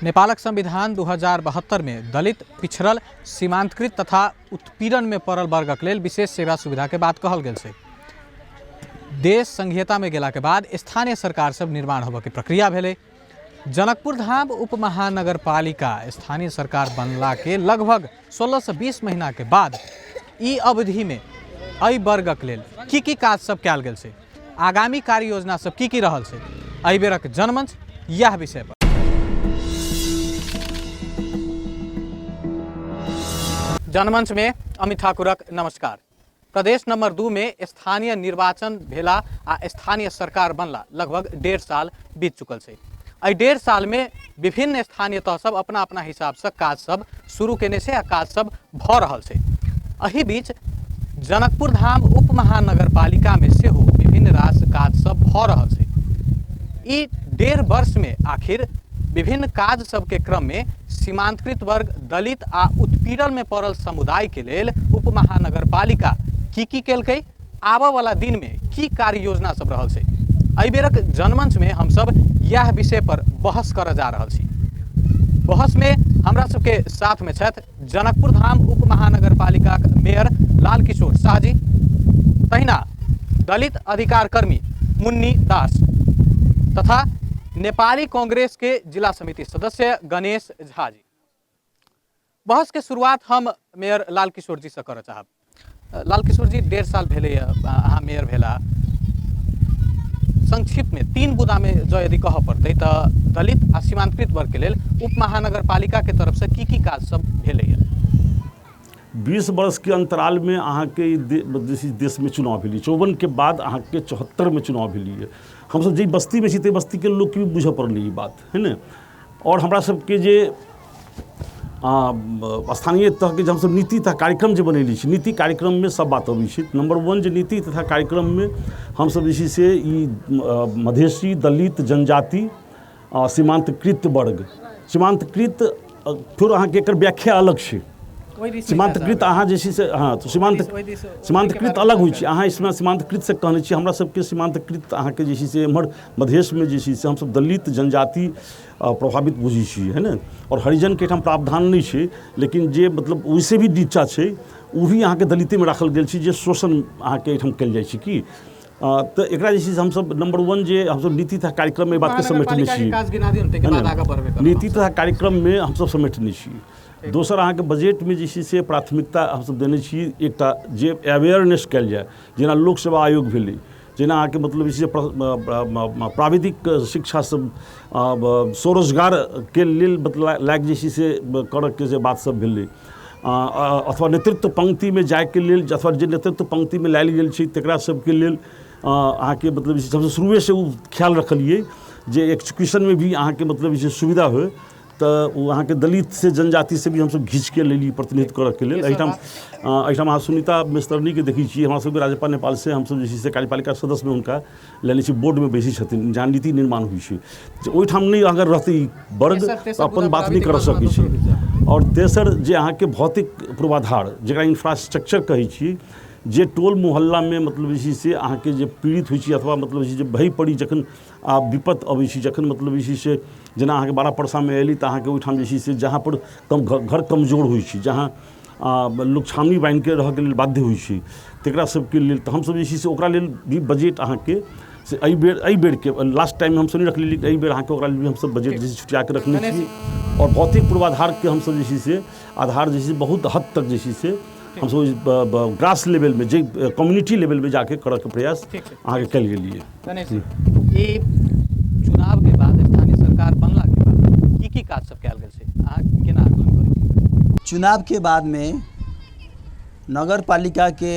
नेपालक संविधान 2072 में दलित, पिछड़ल, सीमांतकृत तथा उत्पीड़न में पड़ल वर्गक लेल विशेष सेवा सुविधा के बात कहल गेल छै। देश संघीयता में गेला के बाद स्थानीय सरकार सब निर्माण होबऽ के प्रक्रिया भेलै। जनकपुर धाम उप महानगरपालिका स्थानीय सरकार बनला के लगभग 16 से 20 महीना के बाद ई अवधि में एहि वर्गक लेल की की काज सब कयल गेल छै, आगामी कार्य योजना सब की की रहल छै, एहि बेरक जनमंच यह विषय पर। जनमंच में अमित ठाकुरक नमस्कार। प्रदेश नंबर 2 में स्थानीय निर्वाचन भेला आ स्थानीय सरकार बनला लगभग 1.5 साल बीत चुकल छै। एहि 1.5 साल में विभिन्न स्थानीय तह सब अपना अपना हिसाब से काज सब शुरू केने छै आ काज सब भऽ रहल छै। एहि बीच जनकपुर धाम उप महानगरपालिका में सेहो विभिन्न रास काज सब भऽ रहल छै। ई 1.5 वर्ष में आखिर विभिन्न काज सबके क्रम में सीमांतकृत वर्ग, दलित आ उत्पीड़न में पड़ल समुदाय के लेल उप महानगरपालिका की की केलकै, आबऽ वाला दिन में की कार्य योजना सब रहल छै, एहि बेरक जनमंच में हमसब यह विषय पर बहस करऽ जा रहल छी। बहस में हमरा सबके साथ में छथि जनकपुर धाम उप महानगरपालिका मेयर लाल किशोर शाह जी, तहिना दलित अधिकार कर्मी मुन्नी दास तथा नेपाली कांग्रेस के जिला समिति सदस्य गणेश झा जी। बहस के शुरुआत हम मेयर लाल किशोर जी से करऽ चाहब। लाल किशोर जी, 1.5 साल भेलै अहाँ मेयर भेला, संक्षिप्त में 3 बुदा में जो यदि कहऽ पड़तै तऽ दलित आ सीमांतकृत वर्ग के लेल उप महानगरपालिका के तरफ से की की काज सब भेलैया? 20 वर्ष के अंतराल में अहाँके देश में चुनाव भेलै, 54 के बाद अहाँके 74 में चुनाव भेलै। हमसब जाहि बस्ती में छी ताहि बस्ती के लोकके भी बुझऽ पड़लै ई बात, है ने। और हमरा सबके जे स्थानीय तहके जे हमसब नीति तथा कार्यक्रम जे बनेने छी, नीति कार्यक्रममे सब बात अबै छै। नंबर 1 जे नीति तथा कार्यक्रममे हमसब जे छै से ई मधेशी, दलित, जनजाति, सीमान्तकृत वर्ग, सीमान्तकृत फेर अहाँके एकर व्याख्या अलग छै। सीमान्तकृत अहाँ जे छै से, हँ, तऽ सीमान्तकृत अलग होइ छै। अहाँ इसमे सीमान्तकृत से कहने छी, हमरा सबके सीमान्तकृत अहाँके जे छै से एम्हर मधेशमे जे छै से हमसब दलित, जनजाति प्रभावित बुझै छी, है ने। आओर हरिजनके एहिठाम प्रावधान नहि छै, लेकिन जे मतलब ओहिसँ भी नीचा छै ओ भी अहाँके दलितेमे राखल गेल छै, जे शोषण अहाँके एहिठाम कयल जाइ छै। की तऽ एकरा जे छै से हमसब नंबर 1 जे हमसब नीति तथा कार्यक्रममे एहि बातके समेटने छी, नीति तथा कार्यक्रममे हमसब समेटने छी। दोसर अहाँके बजटमे जे छै से प्राथमिकता हमसब देने छी एकटा जे अवेयरनेस कयल जाय, जेना लोक सेवा आयोग भेलै, जेना अहाँके मतलब जे छै प्राविधिक शिक्षा सब स्वरोजगारके लेल मतलब लायक जे छै से करऽके जे बात सब भेलै, अथवा नेतृत्व पंक्तिमे जाइके लेल अथवा जे नेतृत्व पंक्तिमे लायल गेल छै तकरा सबके लेल अहाँके मतलब जे छै सबसँ शुरुएसँ ओ ख्याल रखलियै जे एक्जीक्यूशनमे भी अहाँके मतलब जे छै सुविधा होइ, तऽ ओ अहाँके दलित से जनजाति से भी हमसब घीचके लेली प्रतिनिधित्व करऽके लेल। एहिठाम अहाँ सुनीता मिस्तरनीके देखै छियै, हमरा सबके राजपा नेपाल से हमसब जे छै से कार्यपालिका सदस्यमे हुनका लेने छी, बोर्डमे बैसै छथिन, जहाँ नीति निर्माण होइ छै। ओहिठाम नहि अगर रहतै वर्ग तऽ अपन बात नहि करऽ सकै छै। आओर तेसर जे अहाँके भौतिक पूर्वाधार जकरा इन्फ्रास्ट्रक्चर कहै छी, जे टोल मोहल्लामे मतलब जे छै से अहाँके जे पीड़ित होइ छै अथवा मतलब जे छै से भय पड़ी जखन आ विपत्ति अबै छै, जखन मतलब जे छै से जेना अहाँके बारा परसामे अयली तऽ अहाँके ओहिठाम जे छै से जहाँ पर कम घर कमजोर होइ छै, जहाँ लोक छावनी बान्हिके रहऽके लेल बाध्य होइ छै, तकरा सबके लेल तऽ हमसब जे छै से ओकरा लेल भी बजट अहाँके से एहि बेरके लास्ट टाइम हमसब नहि रखलियै, लेकिन एहि बेर अहाँके ओकरा लेल भी हमसब बजट जे छै छुटियाके रखने छी। आओर भौतिक पूर्वाधारके हमसब जे छै से आधार जे छै बहुत हद तक जे छै से हमसब ग्रास लेवलमे जे कम्युनिटी लेवलमे जाके करऽके प्रयास अहाँके कयल गेलियै। गणेश जी, ई चुनाव के बाद स्थानीय सरकार बनला के बाद की की काज सब कयल गेल छै, अहाँ केना आकलन करै छी? चुनाव के बाद में नगर पालिका के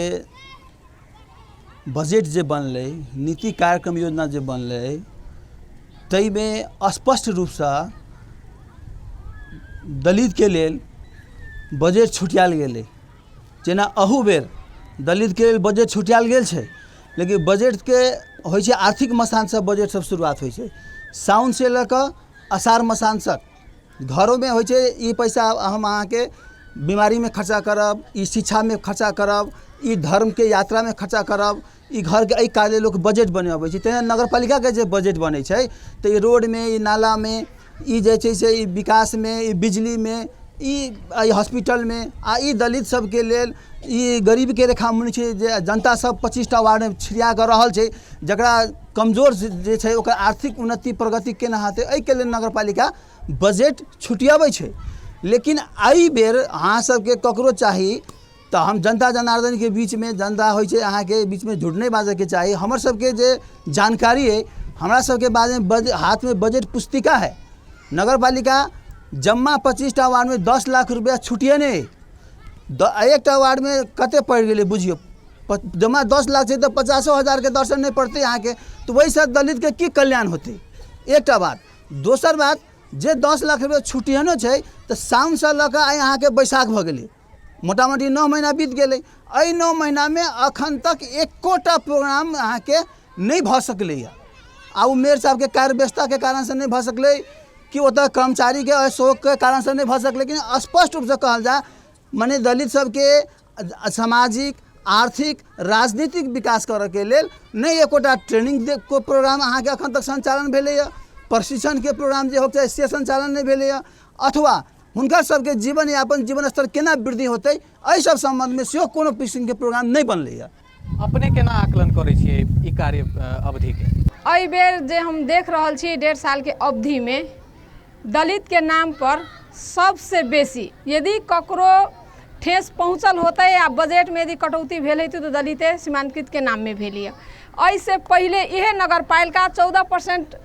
बजट जे बनलै, नीति कार्यक्रम योजना जे बनलै, ताहिमे स्पष्ट रूपसँ दलितके लेल बजट छुटियाएल गेलै। जेना अहू बेर दलितके लेल बजट छुटियाएल गेल छै, लेकिन बजटके होइ छै आर्थिक मसानसँ बजट सब शुरुआत होइ छै, साउनसँ लऽ कऽ अषाढ़ मसान तक घरोमे होइ छै। ई पैसा हम अहाँके बीमारीमे खर्चा करब, ई शिक्षामे खर्चा करब, ई धर्मके यात्रामे खर्चा करब, ई घरके एहि काज लेल लोक बजट बनबै छै। तेना नगरपालिकाके जे बजट बनै छै तऽ ई रोडमे, ई नालामे, ई जे छै से ई विकासमे, ई बिजलीमे, ई एहि हॉस्पिटलमे आ ई दलित सबके लेल, ई गरीबके रेखा मुनि छै जे जनता सब 25टा वार्डमे छिड़िया कऽ रहल छै, जकरा कमजोर जे छै ओकर आर्थिक उन्नति प्रगति केना हेतै, एहिके लेल नगरपालिका बजट छुटियाबै छै। लेकिन एहि बेर अहाँ सबके ककरो चाही तऽ हम जनता जनार्दनके बीचमे, जनता होइ छै अहाँके बीचमे झूठ नहि बाजऽके चाही। हमर सबके जे जानकारी अइ, हमरा सबके बारेमे हाथमे बजट पुस्तिका है, नगरपालिका जम्मा 25टा वार्डमे 10 लाख रुपैआ छुटिएने अइ। एकटा वार्डमे कते पड़ि गेलै बुझियौ, जम्मा 10 लाख छै तऽ 50,000के दर्शन नहि पड़तै अहाँके, तऽ ओहिसँ दलितके की कल्याण होतै? एकटा बात। दोसर बात जे 10 लाख रुपैआ छुटिएनो छै तऽ साउनसँ लऽ कऽ आइ अहाँके बैसाख भऽ गेलै, मोटामोटी 9 महीना बीत गेलै। एहि 9 महीनामे अखन तक एकोटा प्रोग्राम अहाँके नहि भऽ सकलैए। आ ओ मेयर साहबके कार्य व्यस्तताके कारणसँ नहि भऽ सकलै कि ओतऽ कर्मचारीके असहयोगके कारणसँ नहि भऽ सकलै, लेकिन स्पष्ट रूपसँ कहल जाय मने दलित सबके सामाजिक आर्थिक राजनीतिक विकास करऽके लेल नहि एकोटा ट्रेनिंग के प्रोग्राम अहाँके अखन तक सञ्चालन भेलैए, प्रशिक्षणके प्रोग्राम जे होइके चाही से सञ्चालन नहि भेलैए, अथवा हुनकर सबके जीवनयापन जीवन स्तर केना वृद्धि होतै एहि सब सम्बन्धमे सेहो कोनो किसिमके प्रोग्राम नहि बनलैए। अपने केना आकलन करै छियै ई कार्य अवधिके? एहि बेर जे हम देख रहल छी 1.5 सालके अवधिमे दलितके नाम पर सबसँ बेसी यदि ककरो ठेस पहुँचल होतै आ बजटमे यदि कटौती भेल हेतै तऽ दलिते सीमांकृतके नाममे भेल यऽ। एहिसँ पहिले इहे नगरपालिका 14%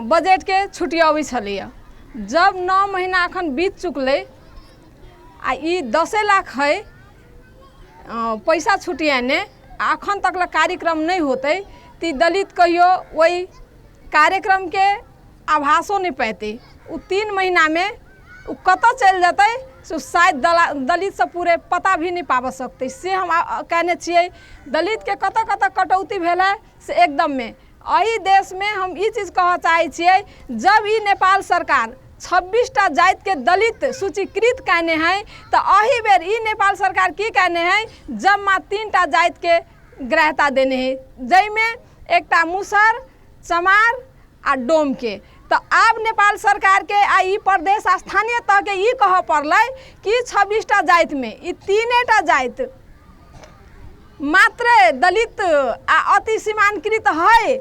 बजटके छुटियाबै छलैए। जब 9 महीना अखन बीत चुकलै आ ई 10 लाख है पैसा छुटियाने आ अखन तक लए कार्यक्रम नहि होतै तऽ ई दलित कहियो ओहि कार्यक्रमके आभासो नहि पेतै। ओ 3 महीनामे ओ कतऽ चलि जेतै से शायद दलित सब पूरे पता भी नहि पाबऽ सकतै, से हम कहने छियै। दलितके कतऽ कतऽ कटौती भेल है से एकदममे एहि देशमे हम ई चीज कहऽ चाहै छियै, जब ई नेपाल सरकार 26टा जातिके दलित सूचीकृत कयने है तऽ एहि बेर ई नेपाल सरकार की कयने है, जम्मा 3टा जातिके ग्राह्यता देने है, जाहिमे एकटा मुसहर, चमार आ डोमके। तऽ आब नेपाल सरकारके आ ई प्रदेश स्थानीय तहके ई कहऽ पड़लै कि 26टा जातिमे ई 3टा जाति मात्रे दलित आ अति सीमांकृत है,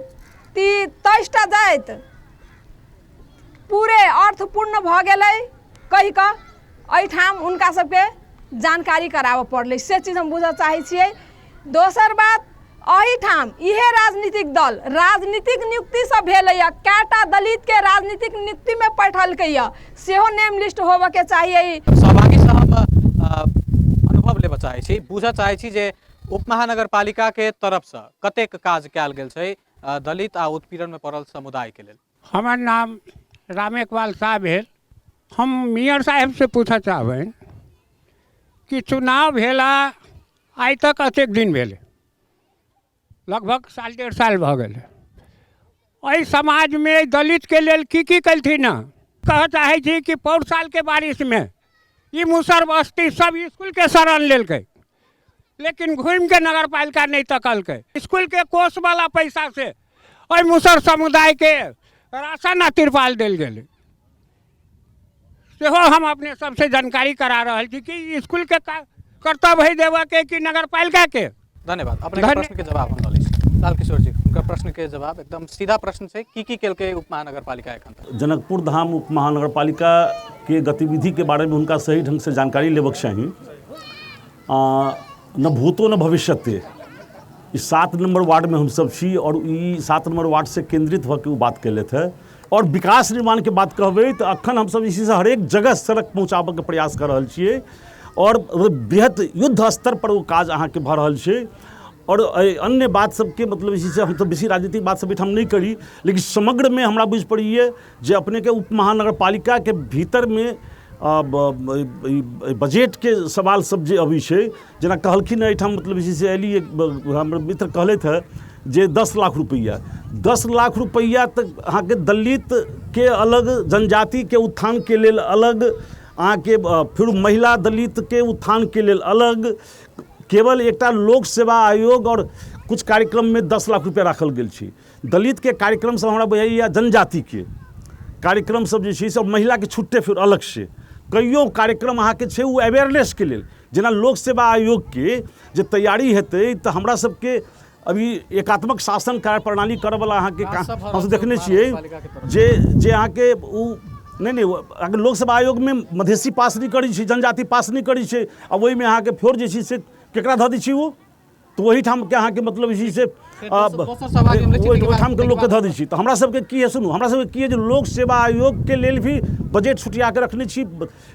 ती 23टा जाति पूरे अर्थपूर्ण भऽ गेलै कहि कऽ एहिठाम हुनका सबके जानकारी कराबऽ पड़लै, से चीज हम बुझऽ चाहै छियै। दोसर बात एहिठाम इहे राजनीतिक दल राजनीतिक नियुक्ति सब भेलैए, कएटा दलितके राजनीतिक नियुक्तिमे पठेलकैए सेहो नेम लिस्ट होबऽके चाहिए। सहभागीसँ हम अनुभव लेबऽ चाहै छी, बुझऽ चाहै छी जे उपमहानगरपालिकाके तरफसँ कतेक काज कयल गेल छै दलित आ उत्पीड़नमे पड़ल समुदायके लेल। हमर नाम रामेकवाल साह भेल। हम मेयर साहेबसँ पूछऽ चाहबनि कि चुनाव भेला आइ तक एतेक दिन भेलै, लगभग साल 1.5 साल भऽ गेलै, एहि समाजमे दलितके लेल की की केलथिन हँ? कहऽ चाहै छी कि पौर सालके बारिशमे ई मुसर बस्ती सब इसकुलके शरण लेलकै, लेकिन घुमिके नगरपालिका नहि तकलकै। इसकुलके कोषवला पैसासँ एहि मुसर समुदायके राशन आ तिरपाल देल गेलै। सेहो हम अपने सबसँ जानकारी करा रहल छी कि इसकुलके कर्तव्य है देबऽके कि नगरपालिकाके। धन्यवाद। अपने के प्रश्न के जवाब हम लऽ लै छी। लाल किशोर जी, हुनकर प्रश्न के जवाब एकदम सीधा प्रश्न छै, की की केलकै उप महानगरपालिका एखन तक? जनकपुर धाम उप महानगरपालिका के गतिविधि के बारे में हुनका सही ढंग से जानकारी लेबक चाही। न भूतो न भविष्यते, ई 7 नंबर वार्ड में हम सब छी और ई 7 नंबर वार्ड से केंद्रित भऽ के ओ बात केलथि है। और विकास निर्माण के बात कहबै तऽ अखन हमसब जे छै से हरेक जगह सड़क पहुँचाबऽके प्रयास कऽ रहल छियै और बृहत युद्ध स्तर पर ओ काज अहाँके भऽ रहल छै। और अन्य बात सबके मतलब जे छै से हमसब बेसी राजनीतिक बात सब एहिठाम नहि करी, लेकिन समग्रमे हमरा बुझि पड़ैए जे अपनेके उप महानगरपालिकाके भीतरमे बजटके सवाल सब जे अबै छै, जेना कहलखिन एहिठाम मतलब जे छै से अयली हमर मित्र कहलथि हँ जे 10 लाख रुपैआ, 10 लाख रुपैआ तऽ अहाँके दलितके अलग, जनजातिके उत्थानके लेल अलग, अहाँके फिर महिला दलितके उत्थानके लेल अलग, केवल एकटा लोक सेवा आयोग और कुछ कार्यक्रममे 10 लाख रुपैआ राखल गेल छै। दलितके कार्यक्रम सब हमरा बुझाइए जनजातिके कार्यक्रम सब जे छै से महिलाके छुट्टे फेर अलगसँ कइयो कार्यक्रम अहाँके छै ओ अवेयरनेसके लेल। जेना लोक सेवा आयोगके जे तैयारी हेतै तऽ हमरा सबके अभी एकात्मक शासन कार्य प्रणाली करऽवला अहाँके हमसब देखने छियै जे जे अहाँके ओ नहि नहि अहाँके लोक सेवा आयोगमे मधेसी पास नहि करै छै, जनजाति पास नहि करै छै, आ ओहिमे अहाँके फेर जे छै से केकरा धऽ दै छै ओ, तऽ ओहिठामके अहाँके मतलब जे छै से ओहिठामके लोकके धऽ दै छी। तऽ हमरा सबके की है, सुनू, हमरा सबके की है जे लोक सेवा आयोगके लेल भी बजट छुटियाके रखने छी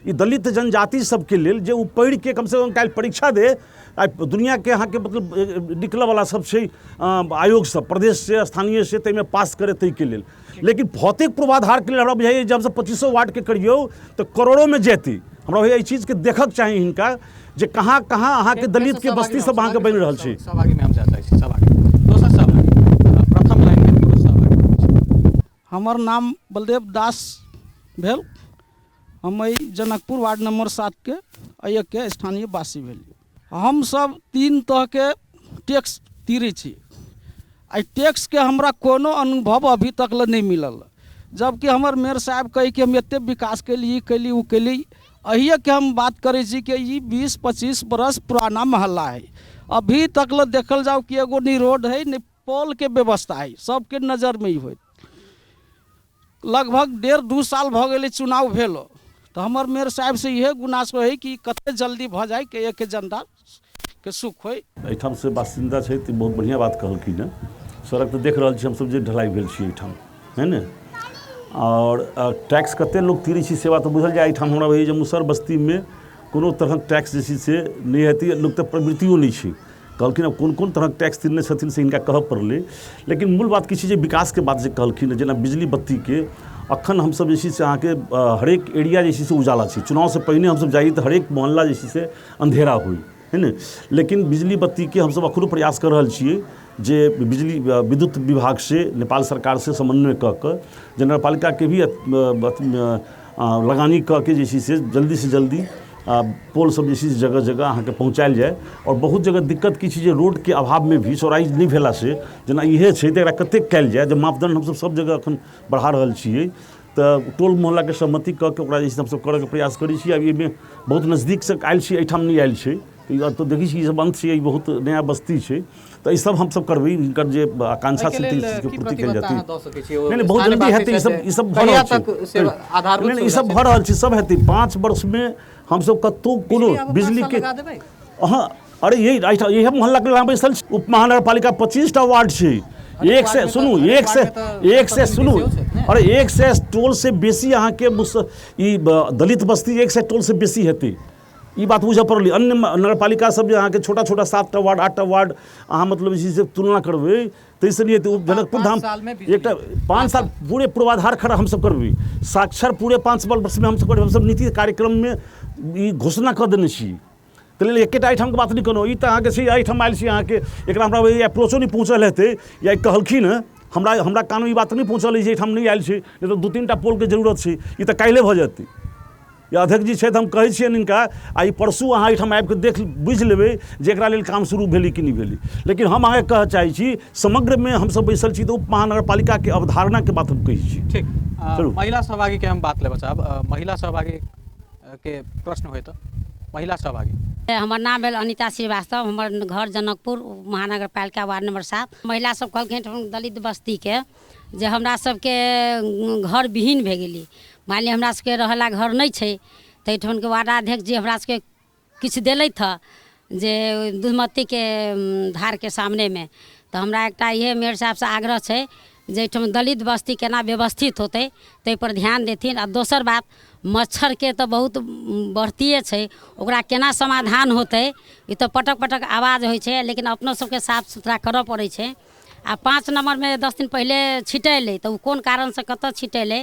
ई दलित जनजाति सबके लेल, जे ओ पढ़िके कमसँ कम काल्हि परीक्षा दे। आइ दुनिआँके अहाँके मतलब निकलऽवला सब छै आयोग सब प्रदेशसँ स्थानीयसँ, ताहिमे पास करे ताहिके लेल। लेकिन भौतिक पूर्वाधारके लेल हमरा बुझाइए जे हमसब 25 वार्डके करियौ तऽ करोड़ोमे जेतै। हमरा बुझाइए एहि चीजके देखऽके चाही हिनका जे कहाँ कहाँ अहाँके दलित के बस्ती सब अहाँके बनि रहल छै। सहभागी में हम जा चाहै छी, सहभागी दोसर सहभागी प्रथम लाइन में पुरुष सहभागी। हमर नाम बलदेव दास भेल, हम एहि जनकपुर वार्ड नंबर 7 के एहिके स्थानीय वासी भेली। हम सब 3 तरहके टैक्स तीरै छी। एहि टैक्सके हमरा कोनो अनुभव अभी तक ले नहि मिलल, जबकि हमर मेयर साहब कही कि हम एते विकास कैली, ई कैली, ओ कैली। अहिएके हम बात करै छी कि ई 20-25 बरस पुराना मोहल्ला है, अभी तक ले देखल जाओ कि एगो नहीं रोड है नहीं पोल के व्यवस्था है, सबके नजरमे ई होइत। लगभग 1.5-2 साल भऽ गेलै चुनाव भेल, तऽ हमर मेयर साहबसँ इहे गुनासो है कि कते जल्दी भऽ जाय कि एके जनताके सुख होइ। एहिठाम से बासिन्दा छै तऽ बहुत बढ़िआँ बात कहलखिन हँ। सड़क तऽ देख रहल छी हमसब जे ढलाई भेल छी एहिठाम है ने, आओर टैक्स कते लोक तीरै छै से बात तऽ बुझल जाय। एहिठाम हमरा होइए जे मुसहर बस्तीमे कोनो तरहक टैक्स जे छै से नहि हेतै, लोक तऽ प्रवृत्तियो नहि छै। कहलखिन आब कोन कोन तरहक टैक्स तीरने छथिन से हिनका कहऽ पड़लै। लेकिन मूल बात की छै जे विकासके बात जे कहलखिन, जेना बिजली बत्तीके अखन हमसब जे छै से अहाँके हरेक एरिया जे छै से उजाला छै। चुनावसँ पहिने हमसब जाइए तऽ हरेक मोहल्ला जे छै से अन्धेरा होइ है ने, लेकिन बिजली बत्तीके हमसब अखनो प्रयास कऽ रहल छियै जे बिजली विद्युत विभागसँ नेपाल सरकारसँ समन्वय कऽ कऽ जे नगरपालिकाके भी लगानी कऽ के जे छै से जल्दीसँ जल्दी पोल सब जे छै से जगह जगह अहाँके पहुँचायल जाय। आओर बहुत जगह दिक्कत की छै जे रोडके अभावमे भी चौड़ाइ नहि भेलासँ, जेना इहे छै तऽ एकरा कतेक कयल जाय, जे मापदण्ड हमसब सब जगह एखन बढ़ा रहल छियै तऽ टोल मोहल्लाके सहमति कऽ के ओकरा जे छै हमसब करऽके प्रयास करै छी। आब एहिमे बहुत नजदीकसँ आयल छी, एहिठाम नहि आयल छै तऽ देखै छी ई सब अन्त छै, ई बहुत नया बस्ती छै, तऽ ई सब हमसब करबै। हिनकर जे आकांक्षा छै ताहि चीजके पूर्ति कयल जेतै। नहि नहि, बहुत जल्दी हेतै, ई सब भऽ रहल छै। नहि नहि, ई सब भऽ रहल छै, सब हेतै। 5 वर्षमे हमसब कतहु कोनो बिजलीके अहाँ अरे यही एहिठाम इएह मोहल्लाके लेल अहाँ बैसल छी। उप महानगरपालिका 25टा वार्ड छै, 100 सुनू, 100 सुनू, अरे 100 टोलसँ बेसी अहाँके ई दलित बस्ती 100 टोलसँ बेसी हेतै, ई बात बुझऽ पड़लै। अन्य नगरपालिका सब जे अहाँके छोटा छोटा 7टा वार्ड 8टा वार्ड अहाँ मतलब जे छै से तुलना करबै ताहिसँ नहि हेतै। जनकपुर धाम एकटा 5 साल पूरे पूर्वाधार खड़ा हमसब करबै, साक्षर पूरे 5 वर्षमे हमसब करबै। हमसब नीति कार्यक्रममे ई घोषणा कऽ देने छी, ताहि लेल एकेटा एहिठामके बात नहि कहलहुँ। ई तऽ अहाँके छै एहिठाम आयल छी अहाँके, एकरा हमरा अप्रोचो नहि पहुँचल हेतै या कहलखिन हँ, हमरा कानमे ई बात नहि पहुँचल अछि जे एहिठाम नहि आयल छै, नहि तऽ 2-3टा पोलके जरूरत छै, ई तऽ काल्हिए भऽ जेतै। या अध्यक्ष जी छथि, हम कहै छियनि हिनका, आ ई परसू अहाँ एहिठाम आबिकऽ देख बुझि लेबै जे एकरा लेल काम शुरू भेलै कि नहि भेलै। लेकिन हम अहाँके कहऽ चाहै छी समग्रमे हमसब बैसल छी तऽ उप महानगरपालिकाके अवधारणाके बात हम कहै छी। ठीक, महिला सहभागीके हम बात लेबऽ चाहब। महिला सहभागी के प्रश्न होय तऽ महिला सहभागी। हमर नाम भेल अनिता श्रीवास्तव, हमर घर जनकपुर महानगरपालिका वार्ड नंबर 7। महिला सब कहलखिन दलित बस्तीके जे हमरा सबके घर विहीन भए गेली, मान लिअ हमरा सबके रहला घर नहि छै, ताहिठामके वार्डाध्यक्ष जी हमरा सबके किछु देलथि हँ जे दूधमतीके धारके सामनेमे। तऽ हमरा एकटा इहे मेयर साहबसँ आग्रह छै जे एहिठाम दलित बस्ती केना व्यवस्थित होतै ताहिपर ध्यान देथिन। आ दोसर बात, मच्छरके तऽ बहुत बढ़तिए छै, ओकरा केना समाधान होतै, ई तऽ पटक पटक आवाज होइ छै, लेकिन अपनो सबके साफ सुथरा करऽ पड़ै छै। आ 5 नम्बरमे 10 दिन पहिले छिटेलै तऽ ओ कोन कारणसँ कतऽ छिटेलै।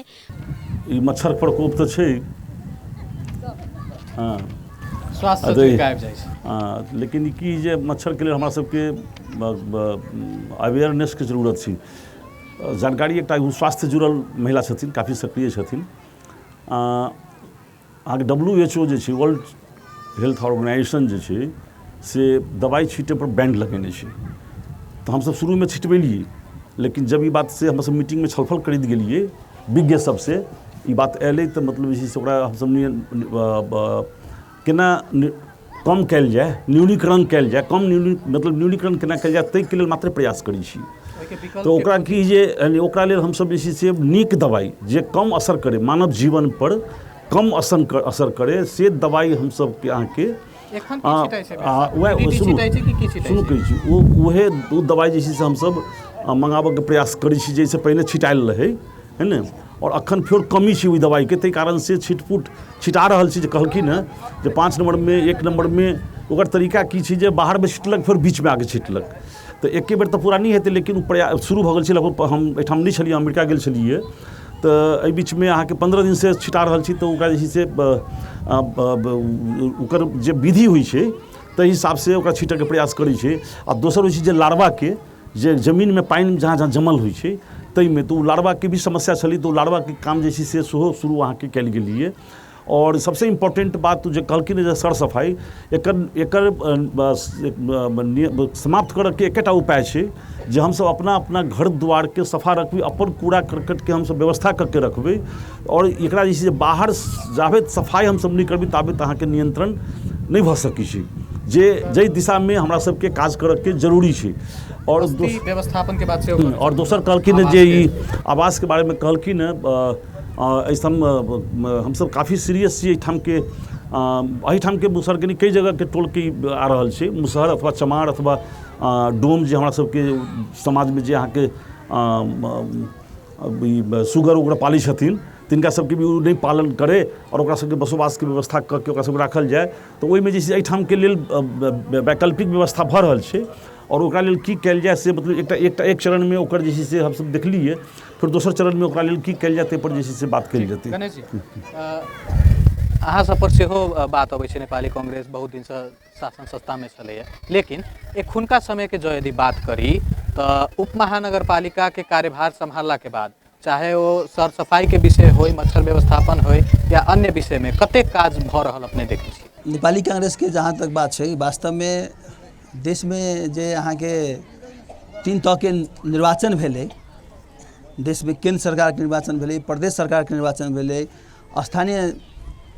ई मच्छर प्रकोप तऽ छै, हँ स्वास्थ्य आबि जाइ छै, लेकिन ई की जे मच्छरके लेल हमरा सबके अवेयरनेसके जरूरत छै। जानकारी एकटा स्वास्थ्य जुड़ल महिला छथिन, काफी सक्रिय छथिन। अहाँके WHO जे छै, वर्ल्ड हेल्थ ऑर्गेनाइजेशन जे छै से दवाइ छीटैपर बैन लगेने छै। तऽ हमसब शुरूमे छिटबेलियै, लेकिन जब ई बात से हमसब मीटिंगमे छलफल करैत गेलियै, विज्ञ सबसँ ई बात अयलै तऽ मतलब जे छै से ओकरा हमसब केना कम कयल जाय, न्यूनीकरण कयल जाय, कम मतलब न्यूनीकरण केना कयल जाय ताहिके लेल मात्र प्रयास करै छी। तऽ ओकरा की जे ओकरा लेल हमसब जे छै से नीक दबाइ जे कम असर करै मानव जीवनपर, कम असर करै से दबाइ हमसबके अहाँके वएह सुनू सुनू कहै छी ओ उहे ओ दबाइ जे छै से हमसब मङ्गाबऽके प्रयास करै छी जाहिसँ पहिने छिटायल रहै है ने, आओर अखन फेर कमी छै ओहि दबाइके, ताहि कारणसँ छिटपुट छिटा रहल छी। जे कहलखिन हँ जे 5 नम्बरमे 1 नम्बरमे, ओकर तरीका की छै जे बाहरमे छिटलक फेर बीचमे आके छिटलक, तऽ एके बेर तऽ पूरा नहि हेतै, लेकिन ओ प्रयास शुरू भऽ गेल छै। लगभग हम एहिठाम नहि छलियै, अमेरिका गेल छलियै, तऽ एहि बीचमे अहाँके 15 दिनसँ छिटा रहल छी। तऽ ओकरा जे छै से ओकर जे विधि होइ छै ताहि हिसाबसँ ओकरा छिटऽके प्रयास करै छै। आ दोसर होइ छै जे लार्वाके जे जमीनमे पानि जहाँ जहाँ जमल होइ छै ताहिमे, तऽ ओ लार्वाके भी समस्या छलै, तऽ ओ लार्वाके काम जे छै से सेहो शुरू अहाँके कयल गेलियै। आओर सबसँ इम्पोर्टेंट बात जे कहलखिन जे सर सफाइ एकर एकर समाप्त करऽके एकेटा उपाय छै जे हमसब अपना अपना घर द्वारके सफा रखबै, अपन कूड़ा करकटके हमसब व्यवस्था कऽ के रखबै, आओर एकरा जे छै से बाहर जाबे सफाइ हमसब नहि करबै ताबे अहाँके नियंत्रण नहि भऽ सकै छै, जे जाहि दिशामे हमरा सबके काज करऽके जरूरी छै। और व्यवस्थापन के बात से और दोसर कहलखिन जे ई आवासके बारेमे कहलखिन एहिठाम हमसब काफी सीरियस छी। एहिठामके एहिठामके मुसहरके नहि, कई जगहके टोलके आ रहल छै मुसहर अथवा चमार अथवा डोम, जे हमरा सबके समाजमे जे अहाँके सुगर उगर पालै छथिन तिनका सबके भी ओ नहि पालन करै आओर ओकरा सबके बसोबासके व्यवस्था कऽ के ओकरा सबके राखल जाय, तऽ ओहिमे जे छै एहिठामके लेल वैकल्पिक व्यवस्था भऽ रहल छै। आओर ओकरा लेल की कयल जाय से मतलब एकटा एकटा एक चरणमे ओकर जे छै से हमसब देखलियै, फेर दोसर चरणमे ओकरा लेल की कयल जाय ताहिपर जे छै से बात कयल जेतै। गणेश जी, अहाँ सब पर सेहो बात अबै छै, नेपाली कांग्रेस बहुत दिनसँ शासन सत्तामे छलैए, लेकिन एखुनका समयके जँ यदि बात करी तऽ उप महानगरपालिकाके कार्यभार सम्हारलाके बाद चाहे ओ सर सफाइके विषय होइ, मच्छर व्यवस्थापन होइ या अन्य विषयमे कतेक काज भऽ रहल अपने देखै छी? नेपाली कांग्रेसके जहाँ तक बात छै, वास्तवमे देशमे जे अहाँके 3 तहके निर्वाचन भेलै, देशमे केन्द्र सरकारके निर्वाचन भेलै, प्रदेश सरकारके निर्वाचन भेलै, स्थानीय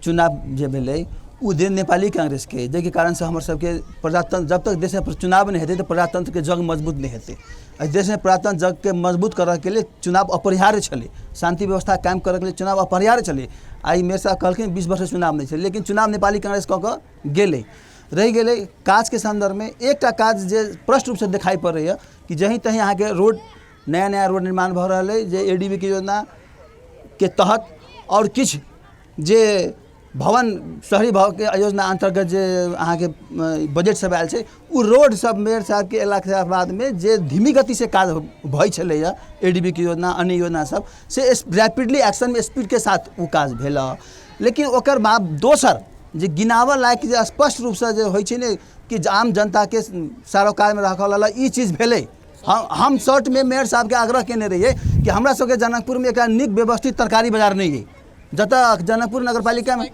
चुनाव जे भेलै, ओ देन नेपाली कांग्रेसके, जाहिके कारणसँ हमर सबके प्रजातंत्र, जब तक देशमे चुनाव नहि हेतै तऽ प्रजातंत्रके जग मजबूत नहि हेतै। एहि देशमे प्रजातंत्र जगके मजबूत करऽके लेल चुनाव अपरिहार्य छलै, शान्ति व्यवस्था कायम करऽके लेल चुनाव अपरिहार्य छलै। आइ मेयर साहब कहलखिन 20 वर्षसँ चुनाव नहि छलै, लेकिन चुनाव नेपाली कांग्रेस कऽ कऽ गेलै। रहि गेलै काजके सन्दर्भमे, एकटा काज जे स्पष्ट रूपसँ देखाइ पड़ैए कि जहीं तहीं अहाँके रोड, नया नया रोड निर्माण भऽ रहल अइ, जे ए डी बी के योजनाके तहत, आओर किछु जे भवन शहरी भवनके योजना अन्तर्गत जे अहाँके बजट सब आयल छै, ओ रोड सब मेयर साहबके अयलाके बादमे जे धीमी गतिसँ काज होइ छलैए ए डी बी के योजना अन्य योजना सब से रैपिडली एक्शनमे स्पीडके साथ ओ काज भेल। लेकिन ओकर बाद दोसर जे गिनाबऽ लायक जे स्पष्ट रूपसँ जे होइ छै ने कि आम जनताके सरोकारमे राखऽ ई चीज भेलै। हम शॉर्टमे मेयर साहबके आग्रह केने रहियै कि हमरा सबके जनकपुरमे एकटा नीक व्यवस्थित तरकारी बाजार नहि अइ, जतऽ जनकपुर नगरपालिकामे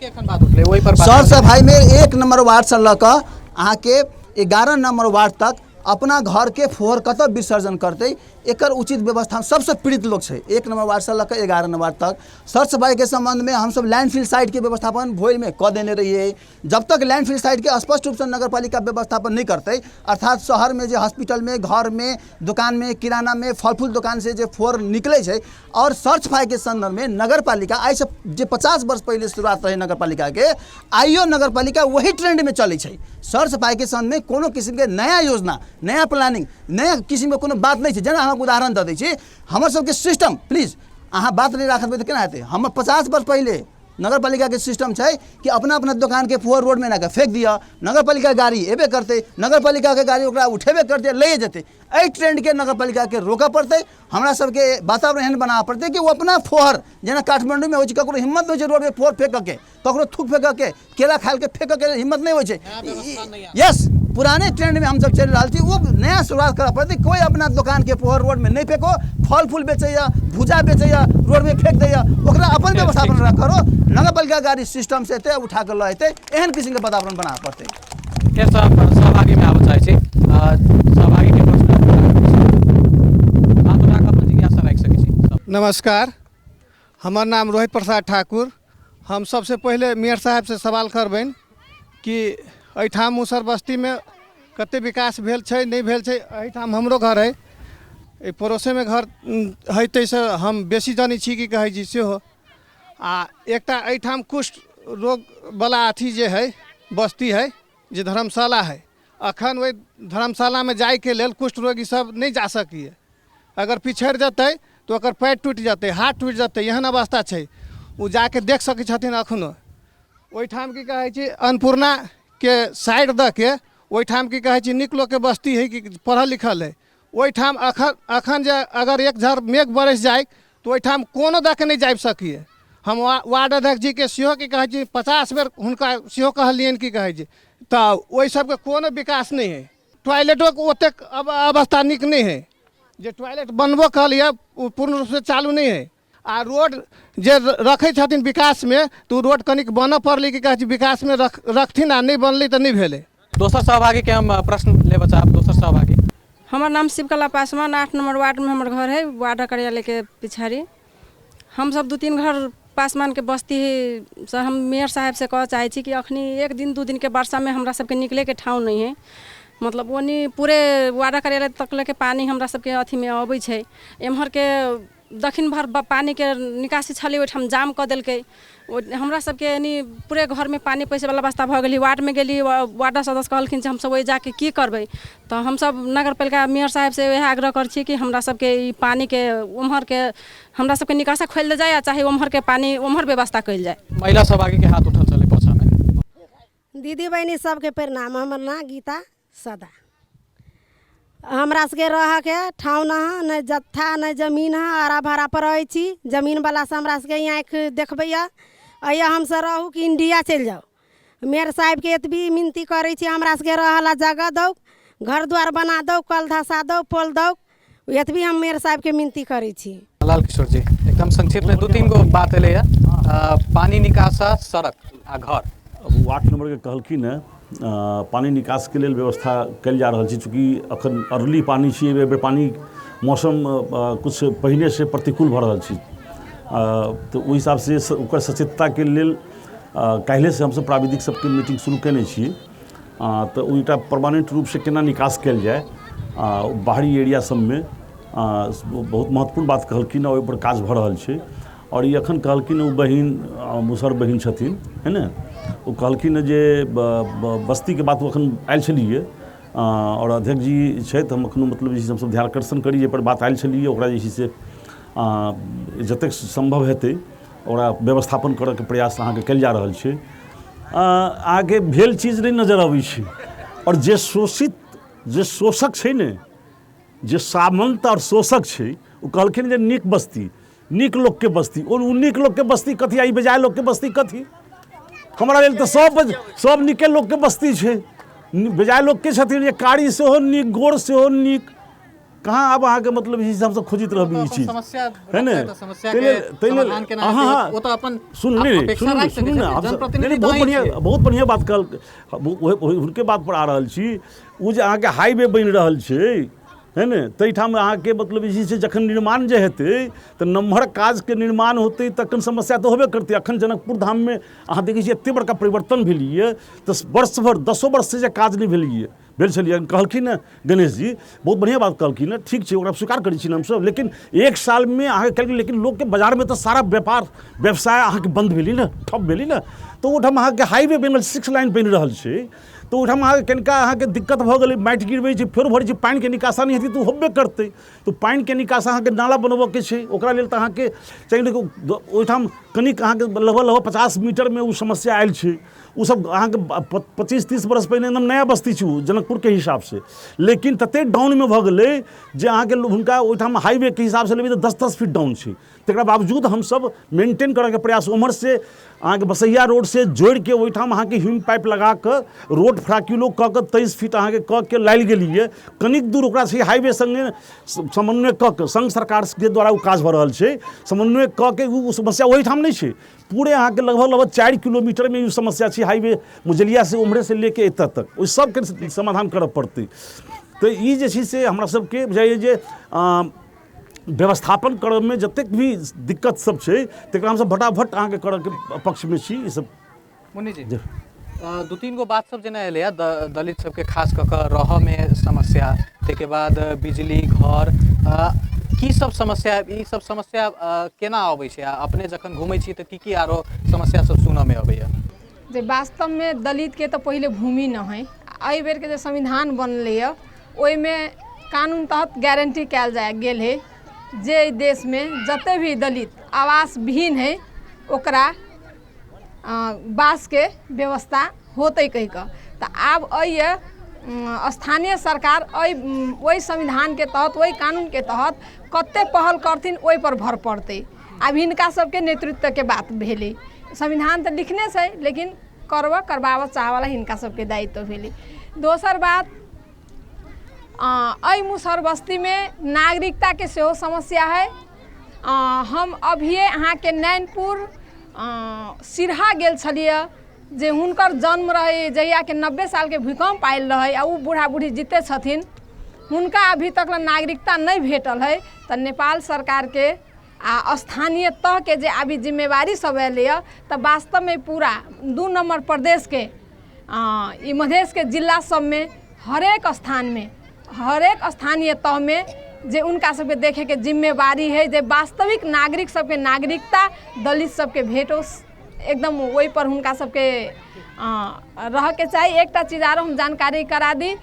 सर सफाइमे 1 नम्बर वार्डसँ लऽ कऽ अहाँके 11 नम्बर वार्ड तक अपना घरके फोहर कतऽ विसर्जन करतै एकर उचित व्यवस्था सबसँ पीड़ित लोक छै। 1 नम्बर वार्डसँ लऽ कऽ 11 नम्बर वार्ड तक सर सफाइके सम्बन्धमे हमसब लैंडफिल साइटके व्यवस्थापन भोइमे कऽ देने रहियै। जब तक लैंडफिल साइटके स्पष्ट रूपसँ नगरपालिका व्यवस्थापन नहि करतै, अर्थात शहरमे जे हॉस्पिटलमे, घरमे, दोकानमे, किरानामे, फल फूल दोकानसँ जे फोहर निकलै छै, आओर सर सफाइके सन्दर्भमे नगरपालिका आइसँ जे 50 वर्ष पहिले शुरुआत रहै नगरपालिकाके, आइयो नगरपालिका वही ट्रेंडमे चलै छै। सर सफाइके सन्दर्भमे कोनो किसिमके नया योजना, नया प्लानिंग, नया किसिमके कोनो बात नहि छै। जेना अहाँके उदाहरण दऽ दै छी, हमर सबके सिस्टम, प्लीज अहाँ बात नहि राखबै तऽ केना हेतै। हमर 50 वर्ष पहिले नगरपालिकाके सिस्टम छै कि अपना अपना दोकानके फोहर रोडमे एनाके फेक दिअ, नगरपालिका गाड़ी एबे करतै, नगरपालिकाके गाड़ी ओकरा उठेबे करतै, लए जेतै। एहि ट्रेंडके नगरपालिकाके रोकऽ पड़तै। हमरा सबके वातावरण एहन बनाबऽ पड़तै कि ओ अपना फोहर, जेना काठमाण्डूमे होइ छै, ककरो हिम्मत नहि होइ छै रोडमे फोहर फेकऽके, ककरो थूक फेकऽके, केला खाइके फेकऽके हिम्मत नहि होइ छै। यस, पुराने ट्रेंडमे हमसब चलि रहल छी, ओ नया शुरुआत करऽ पड़तै। कोइ अपना दोकानके फोहर रोडमे नहि फेको, फल फूल बेचैए, भुजा बेचैए, रोडमे फेक दैए, ओकरा अपन व्यवस्थापन करो। नगरपालिका गाड़ी सिस्टमसँ एतै उठा कऽ लऽ एतै, एहन किसिमके वातावरण बनाबऽ पड़तै। फेरसँ सहभागीमे आबऽ चाहै छी, सहभागीके प्रश्न बात उठा कऽ अपन जिज्ञासा राखि सकै छी। नमस्कार, हमर नाम रोहित प्रसाद ठाकुर। हम सबसे पहिले मेयर साहबसँ सवाल करबनि कि एहिठाम मुसहर बस्तीमे कते विकास भेल छै, नहि भेल छै। एहिठाम हमरो घर है, एहि पड़ोसेमे घर है, ताहिसँ हम बेसी जनै छी की कहै छी सेहो। आ एकटा एहिठाम कुष्ठ रोगवला अथी जे है बस्ती है, जे धर्मशाला है, अखन ओहि धर्मशालामे जाइके लेल कुष्ठ रोगी सब नहि जा सकैए। अगर पिछड़ि जेतै तऽ ओकर पैर टूटि जेतै, हाथ टूटि जेतै, एहन अवस्था छै। ओ जाके देख सकै छथिन अखनो। ओहिठाम की कहै छै अन्नपूर्णाके साइड दऽ के ओहिठाम की कहै छै नीक लोकके बस्ती है कि पढ़ल लिखल है। ओहिठाम अखन अखन जे अगर एक झड़ मेघ बरसि जाय तऽ ओहिठाम कोनो दऽ के नहि जाबि सकैए। हम वार्ड अध्यक्ष जीके सेहो की कहै छी 50 बेर हुनका सेहो कहलियनि की कहै छै, तऽ ओहि सबके कोनो विकास नहि है। टॉयलेटोके ओतेक अवस्था नीक नहि है, जे टॉयलेट बनबो कहलियै ओ पूर्ण रूपसँ चालू नहि है। आ रोड जे रखै छथिन विकासमे तऽ ओ रोड कनिक बनऽ पड़लै की कहै छै विकासमे रखथिन, आ नहि बनलै तऽ नहि भेलै। दोसर सहभागीके हम प्रश्न लेबऽ चाहब। दोसर सहभागी। हमर नाम शिवकला पासवान, 8 नंबर वार्डमे हमर घर है, वार्ड कार्यालयके पिछाड़ी। हमसब 2-3 घर पासवानके बस्ती है। सर, हम मेयर साहेबसँ कहऽ चाहै छी कि अखनी 1 दिन 2 दिनके वर्षामे हमरा सबके निकलैके ठाउँ नहि है। मतलब ओनी पूरे वार्ड कार्यालय तक लेके पानी हमरा सबके अथीमे अबै छै। एम्हरके दक्षिण भर पानीके निकासी छलै, ओहिठाम जाम कऽ देलकै। हमरा सबके एनी पूरे घरमे पानी पैसैवला अवस्था भऽ गेलै। वार्डमे गेली, वार्ड सदस्य कहलखिन जे हमसब ओहि जाके की करबै। तऽ हमसब नगरपालिका मेयर साहेबसँ वएह आग्रह करै छी कि हमरा सबके ई पानीके ओम्हरके हमरा सबके निकासा खोलि देल जाय, आ चाहे ओम्हरके पानी ओम्हर व्यवस्था कयल जाय। महिला सहभागीके हाथ उठल छलै पाछामे। दीदी बहिनी सबके प्रणाम। हमर नाम गीता सदा। हमरा सबके रहऽके ठाउँ न है, नहि जत्था नहि जमीन है, हरा भरा पर रहै छी। जमीनवला से हमरा सबके आँखि देखबैए, अइए हमसब रहू कि इंडिया चलि जाउ। मेयर साहेबके एतबी मिनती करै छी, हमरा सबके रहऽ ला जगह दौ, घर द्वार बना दौ, कल धसा दौ, पोल दौ, एतबी हम मेयर साहेबके मिनती करै छी। लाल किशोर जी, एकदम संक्षिप्त में 2-3 गो बात एलैए। पानी निकासा, सड़क आ घर। अब ओ 8 नंबरके कहलखिन हँ, पानी निकासके लेल व्यवस्था कयल जा रहल छै। चूँकि अखन अर्ली पानी छै, एहि बेर पानी मौसम कुछ पहिनेसँ प्रतिकूल भऽ रहल छै, तऽ ओहि हिसाबसँ ओकर सचेतताके लेल काल्हिएसँ हमसब प्राविधिक सबके मीटिंग शुरू कयने छियै। तऽ ओ एकटा परमानेंट रूपसँ केना निकास कयल जाय बाहरी एरिया सबमे, बहुत महत्वपूर्ण बात कहलखिन आ ओहिपर काज भऽ रहल छै। आओर ई अखन कहलखिन ओ बहिन मुसहर बहिन छथिन है ने, ओ कहलखिन जे बस्तीके बात ओ अखन आयल छलियै आओर अध्यक्ष जी छथि, हम एखनो मतलब जे छै हमसब ध्यानाकर्षण करी जाहिपर बात आयल छलियै, ओकरा जे छै से जतेक सम्भव हेतै ओकरा व्यवस्थापन करऽके प्रयास अहाँके कयल जा रहल छै। अहाँके भेल चीज नहि नजर अबै छै। आओर जे शोषित जे शोषक छै ने, जे सामन्त आओर शोषक छै, ओ कहलखिन जे नीक बस्ती, नीक लोकके बस्ती, ओ नीक लोकके बस्ती कथी आ ई बेजाय लोकके बस्ती कथी? हमरा लेल तऽ सब नीके लोकके बस्ती छै। बेजाय लोकके छथिन जे कारी सेहो नीक, गोर सेहो नीक, कहाँ आब अहाँके मतलब ई हमसब खोजैत रहबै ई चीज है ने। ताहि लेल अहाँ सुन नहि सुनू ने, बहुत बढ़िआँ बात कहल, हुनके बात पर आ रहल छी। ओ जे अहाँके हाईवे बनि रहल छै है ने, ताहिठाम अहाँके मतलब जे छै से जखन निर्माण जे हेतै तऽ नम्हर काजके निर्माण होतै तखन समस्या तऽ होबे करतै। अखन जनकपुर धाममे अहाँ देखै छियै एते बड़का परिवर्तन भेलैए, तऽ वर्ष भरि 10 वर्षसँ जे काज नहि भेलैए भेल छलियै। कहलखिन हँ गणेश जी बहुत बढ़िआँ बात कहलखिन हँ, ठीक छै ओकरा स्वीकार करै छी हमसब, लेकिन 1 सालमे अहाँके कहलखिन, लेकिन लोकके बाजारमे तऽ सारा व्यापार व्यवसाय अहाँके बन्द भेलै ने, ठप भेलै ने। तऽ ओहिठाम अहाँके हाईवे बनि रहल, 6 लाइन बनि रहल छै, तऽ ओहिठाम अहाँके कनिका अहाँके दिक्कत भऽ गेलै, माटि गिरबै छै, फेर भरै छै, पानिके निकासा नहि हेतै तऽ ओ होबे करतै। तऽ पानिके निकासा अहाँके नाला बनबऽके छै, ओकरा लेल तऽ अहाँके चाही। देखियौ ओहिठाम कनिक अहाँके लगभग लगभग 50 मीटरमे ओ समस्या आयल छै। ओ सब अहाँके 25-30 बरस पहिने एकदम नया बस्ती छै ओ जनकपुरके हिसाबसँ, लेकिन ततेक डाउनमे भऽ गेलै जे अहाँके हुनका ओहिठाम हाईवेके हिसाबसँ लेबै तऽ 10-10 फीट डाउन छै। तकरा बावजूद हमसब मेंटेन करऽके प्रयास ओम्हरसँ अहाँके बसैया रोडसँ जोड़िके ओहिठाम अहाँके ह्यूम पाइप लगाकऽ रोड फ्राक्यूलो कऽ कऽ 23 फीट अहाँके कऽ के लायल गेलियै। कनिक दूर ओकरा छै हाईवे सङ्गे समन्वय कऽ कऽ संघ सरकारके द्वारा ओ काज भऽ रहल छै, समन्वय कऽ के ओ समस्या ओहिठाम नहि छै, पूरे अहाँके लगभग लगभग 4 किलोमीटरमे ई समस्या छै हाईवे मुजलियासँ ओम्हरेसँ लेके एतऽ तक, ओहि सबके समाधान करऽ पड़तै। तऽ ई जे छै से हमरा सबके बुझाइए जे व्यवस्थापन करऽमे जतेक भी दिक्कत सब छै तकरा हमसब फटाफट अहाँके करऽके पक्षमे छी। ई सब मुन्नी जी, दू तीन गो बात सब जेना एलैए, दलित सबके खास कऽ कऽ रहऽमे समस्या, ताहिके बाद बिजली घर, की सब समस्या, ई सब समस्या केना अबै छै? आ अपने जखन घुमै छी तऽ की की आरो समस्या सब सुनऽमे अबैया? जे वास्तवमे दलितके तऽ पहिले भूमि न है। एहि बेरके जे संविधान बनलैए ओहिमे कानून तहत गारंटी कयल जा गेल है जे एहि देशमे जते भी दलित आवासविहीन है ओकरा वासके व्यवस्था होतै कहि कऽ। तऽ आब एहि स्थानीय सरकार एहि ओहि संविधानके तहत ओहि कानूनके तहत कते पहल करथिन ओहि पर भर पड़तै। आब हिनका सबके नेतृत्वके बात भेलै। संविधान तऽ लिखने छै लेकिन करबऽ करबाबऽ चाहवला हिनका सबके दायित्व भेलै। दोसर बात, एहि मुसहर बस्तीमे नागरिकताके सेहो समस्या है। हम अभिये अहाँके नैनपुर सिरहा गेल छलियै जे हुनकर जन्म रहै जहियाके 90 सालके भूकम्प आयल रहै आ ओ बूढ़ा बूढ़ी जिते छथिन, हुनका अभी तक नागरिकता नहि भेटल है। तऽ नेपाल सरकारके आ स्थानीय तहके जे अभी जिम्मेवारी सब अयलैए तऽ वास्तवमे पूरा 2 नम्बर प्रदेशके ई मधेशके जिला सबमे हरेक स्थानमे हरेक स्थानीय तहमे जे उनका सबके देखेके जिम्मेवारी है जे वास्तविक नागरिक सबके नागरिकता दलित सबके भेटो, एकदम ओहि पर हुनका सबके रहऽके चाही। एकटा चीज आरो हम जानकारी करा दी,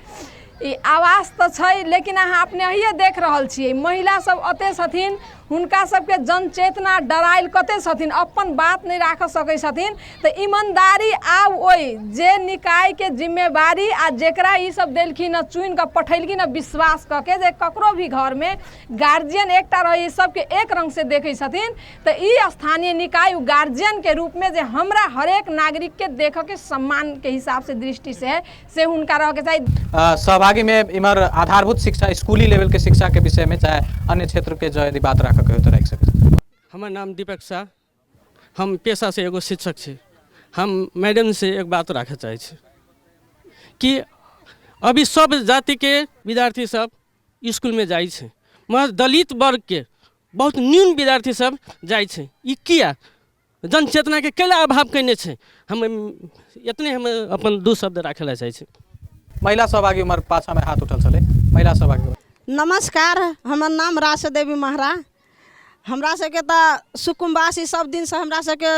ई आवास तऽ छै लेकिन अहाँ अपने अहिए देख रहल छियै महिला सब अते छथिन, हुनका सबके जनचेतना डरायल कते छथिन, अपन बात नहि राख सकै छथिन। तऽ ईमानदारी आब ओहि जे निकायके जिम्मेवारी आ जेकरा ई सब देलखिन हँ चुनि कऽ पठेलखिन हँ विश्वास कऽ के जे ककरो भी घरमे गार्जियन एकटा रहै सबके एक रङ्ग से देखै छथिन, तऽ ई स्थानीय निकाय ओ गार्जियनके रूपमे जे हमरा हरेक नागरिकके देखऽके सम्मानके हिसाबसँ दृष्टिसँ है से हुनका रहके चाही। सहभागी में इमहर आधारभूत शिक्षा स्कूली लेवल के शिक्षा के विषय में चाहे अन्य क्षेत्र के जो यदि बात राखऽ के हो तऽ राखि सकै छी। हमर नाम दीपक शाह, हम पेशा से एगो शिक्षक छी। हम मैडम से एक बात राखऽ चाहै छी कि अभी सब जातिके विद्यार्थी सब स्कूलमे जाइ छै, मगर दलित वर्गके बहुत न्यून विद्यार्थी सब जाइ छै। ई किया? जनचेतनाके कैला अभाव कयने छै? हम एतने हम अपन 2 शब्द राखै लए चाहै छी। महिला सहभागी उमर पाछामे हाथ उठल छलै, महिला सहभागी। नमस्कार, हमर नाम रास देवी महरा। हमरा सबके तऽ सुकुम्बासी सब दिनसँ हमरा सबके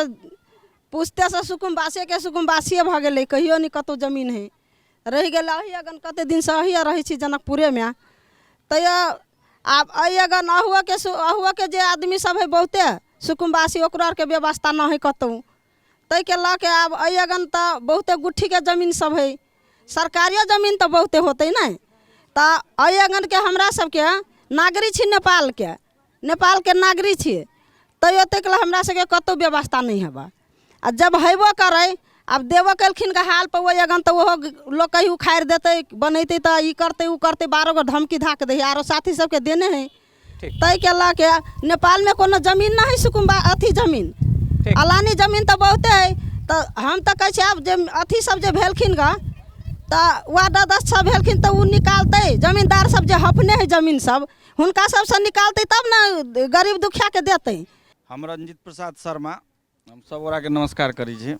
पुछतेसँ सुकुम्बासीके सुकुम्बासिए भऽ गेलै, कहियो नहि कतहु जमीन हइ रहि गेल। अही अगन कते दिनसँ अही रहै छी जनकपुरेमे, तैयो आब एहि अगन अहुओके जे आदमी सब हइ बहुते सुकुम्बासी, ओकरो आरके व्यवस्था नहि हइ कतहु, ताहिके लऽ के आब एहि अगन तऽ बहुते गुट्ठीके जमीन सब हइ, सरकारियो जमीन तऽ बहुते होतै ने। तऽ एहि अगनके हमरा सबके नागरिक छी, नेपालके नेपालके नागरिक छियै, तैयो ताहिके लेल हमरा सबके कतहु व्यवस्था नहि हेबा। आ जब हेबो करै, आब देबो केलखिन गे हाल पर ओहि अगन, तऽ ओहो लोक कहीं उखाड़ि देतै, बनेतै तऽ ई करतै ओ करतै, 12 गो धमकी धाक दै हइ, आरो साथी सबके देने हइ। ताहिके लऽ के नेपालमे कोनो जमीन नहि हइ सुकुम्बा अथी जमीन, अलानी जमीन तऽ बहुते हइ। तऽ हम तऽ कहै छियै आब जे अथी सब जे भेलखिन गऽ तऽ वार्ड अध्यक्ष सब भेलखिन तऽ ओ निकालतै, जमींदार सब जे हपने हइ जमीन सब हुनका सबसँ निकालतै तब ने गरीब दुखियाके देतै। हम रंजीत प्रसाद शर्मा, हम सब गोराके नमस्कार करै छी।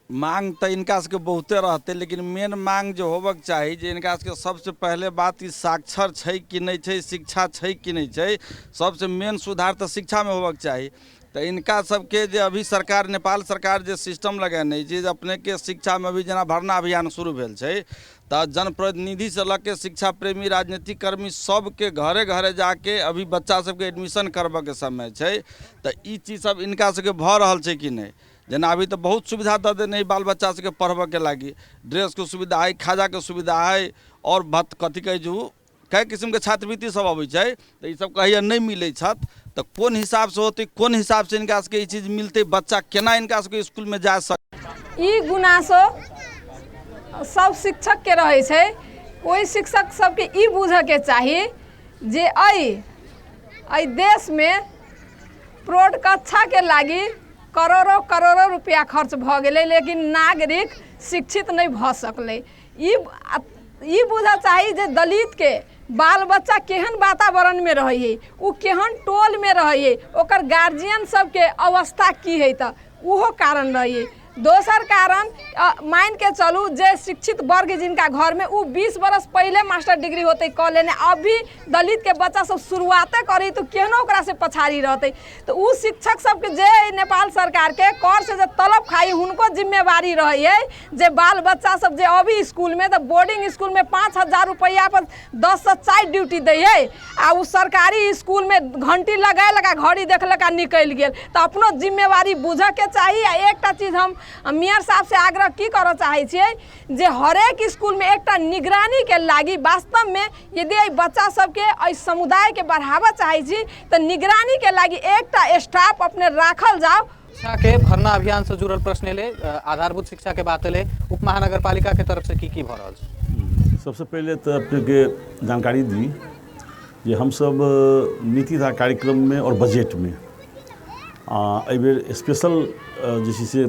मांग तऽ इनका सबके बहुते रहतै, लेकिन मेन मांग जे होबक चाही जे इनका सबके सबसँ पहिले बात ई साक्षर छै कि नहि छै, शिक्षा छै कि नहि छै, सबसँ मेन सुधार तऽ शिक्षामे होबक चाही। तऽ इनका सबके जे अभी सरकार नेपाल सरकार जे सिस्टम लगेने छै जे अपनेके शिक्षामे अभी जेना भरना अभियान शुरू भेल छै, तऽ जनप्रतिनिधिसँ लऽ के शिक्षा प्रेमी राजनीतिक कर्मी सबके घरे घरे जाके अभी बच्चा सबके एडमिशन करबऽके समय छै। तऽ ई चीज सब इनका सबके भऽ रहल छै कि नहि? जेना अभी तऽ बहुत सुविधा दऽ देने हइ बाल बच्चा सबके पढ़बऽके लागी, ड्रेसके सुविधा हइ, खाजाके सुविधा हइ, आओर भत कथी कहै छै ओ कए किसिमके छात्रवृत्ति सब अबै छै, तऽ ई सब कहैए नहि मिलै छथि। तऽ कोन हिसाबसँ होतै, कोन हिसाबसँ हिनका सबके ई चीज मिलतै, बच्चा केना हिनका सबके इसकुलमे जा सक। ई गुनासो सब शिक्षकके रहै छै। ओहि शिक्षक सबके ई बुझऽके चाही जे एहि देशमे प्रौढ़ कक्षाके लागि करोड़ो करोड़ो रुपैआ खर्च भऽ गेलै, लेकिन नागरिक शिक्षित नहि भऽ सकलै। ई बुझऽ चाही जे दलितके बाल बच्चा केहन वातावरणमे रहै है, ओ केहन टोलमे रहै है, ओकर गार्जियन सबके अवस्था की है, तऽ ओहो कारण रहै है। दोसर कारण मान के चलू जे शिक्षित वर्ग जिनका घरमे ओ 20 बरस पहिले मास्टर डिग्री होतै कऽ लेने, अभी दलित के बच्चा सब शुरुआते करी तऽ केहनो ओकरा से पछाड़ी रहतै। तऽ ओ शिक्षक सबके जे नेपाल सरकारके कर से जे तलब खाइ हुनको जिम्मेवारी रहै है जे बाल बच्चा सब जे अभी स्कूलमे तऽ बोर्डिंग स्कूलमे 5000 रुपैआ पर 10 से 4 ड्यूटी दै है आ ओ सरकारी स्कूलमे घंटी लगेलक आ घड़ी देखलक आ निकलि गेल, तऽ अपनो जिम्मेवारी बुझऽके चाही। आ एकटा चीज हम मेयर साहब से आग्रह की करऽ चाहै छियै जे हरेक स्कूलमे एकटा निगरानीके लागी वास्तवमे यदि एहि बच्चा सबके एहि समुदायके बढ़ाबऽ चाहै छी तऽ निगरानीके लागी एकटा स्टाफ अपने राखल जाउ। शिक्षा के भरना अभियान से जुड़ल प्रश्न एलै, आधारभूत शिक्षा के बात एलै, उप महानगरपालिका के तरफ से की की भऽ रहल छै? सबसे पहिले तऽ अपनेके जानकारी दी जे हमसब नीति तथा कार्यक्रममे आओर बजटमे एहिबेर स्पेशल जे छै से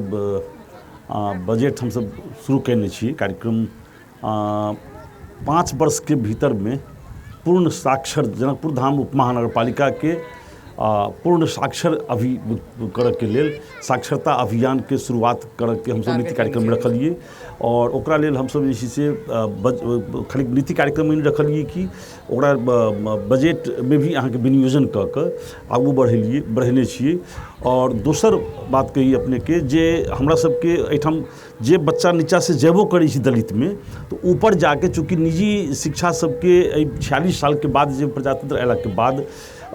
बजट हमसब शुरू कयने छी कार्यक्रम। 5 वर्षके भीतरमे पूर्ण साक्षर जनकपुर धाम उप महानगरपालिकाके पूर्ण साक्षर अभी करऽके लेल साक्षरता अभियानके शुरुआत करऽके हमसब नीति कार्यक्रममे रखलियै और ओकरा लेल हमसब जे छै से खाली नीति कार्यक्रममे नहि रखलियै कि ओकरा बजटमे भी अहाँके विनियोजन कऽ कऽ आगू बढ़ेने छियै। और दोसर बात कही अपनेके जे हमरा सबके एहिठाम जे बच्चा नीचाँसँ जेबो करै छै दलितमे तऽ ऊपर जाके चूँकि निजी शिक्षा सबके एहि 46 सालके बाद जे प्रजातंत्र अयलाके बाद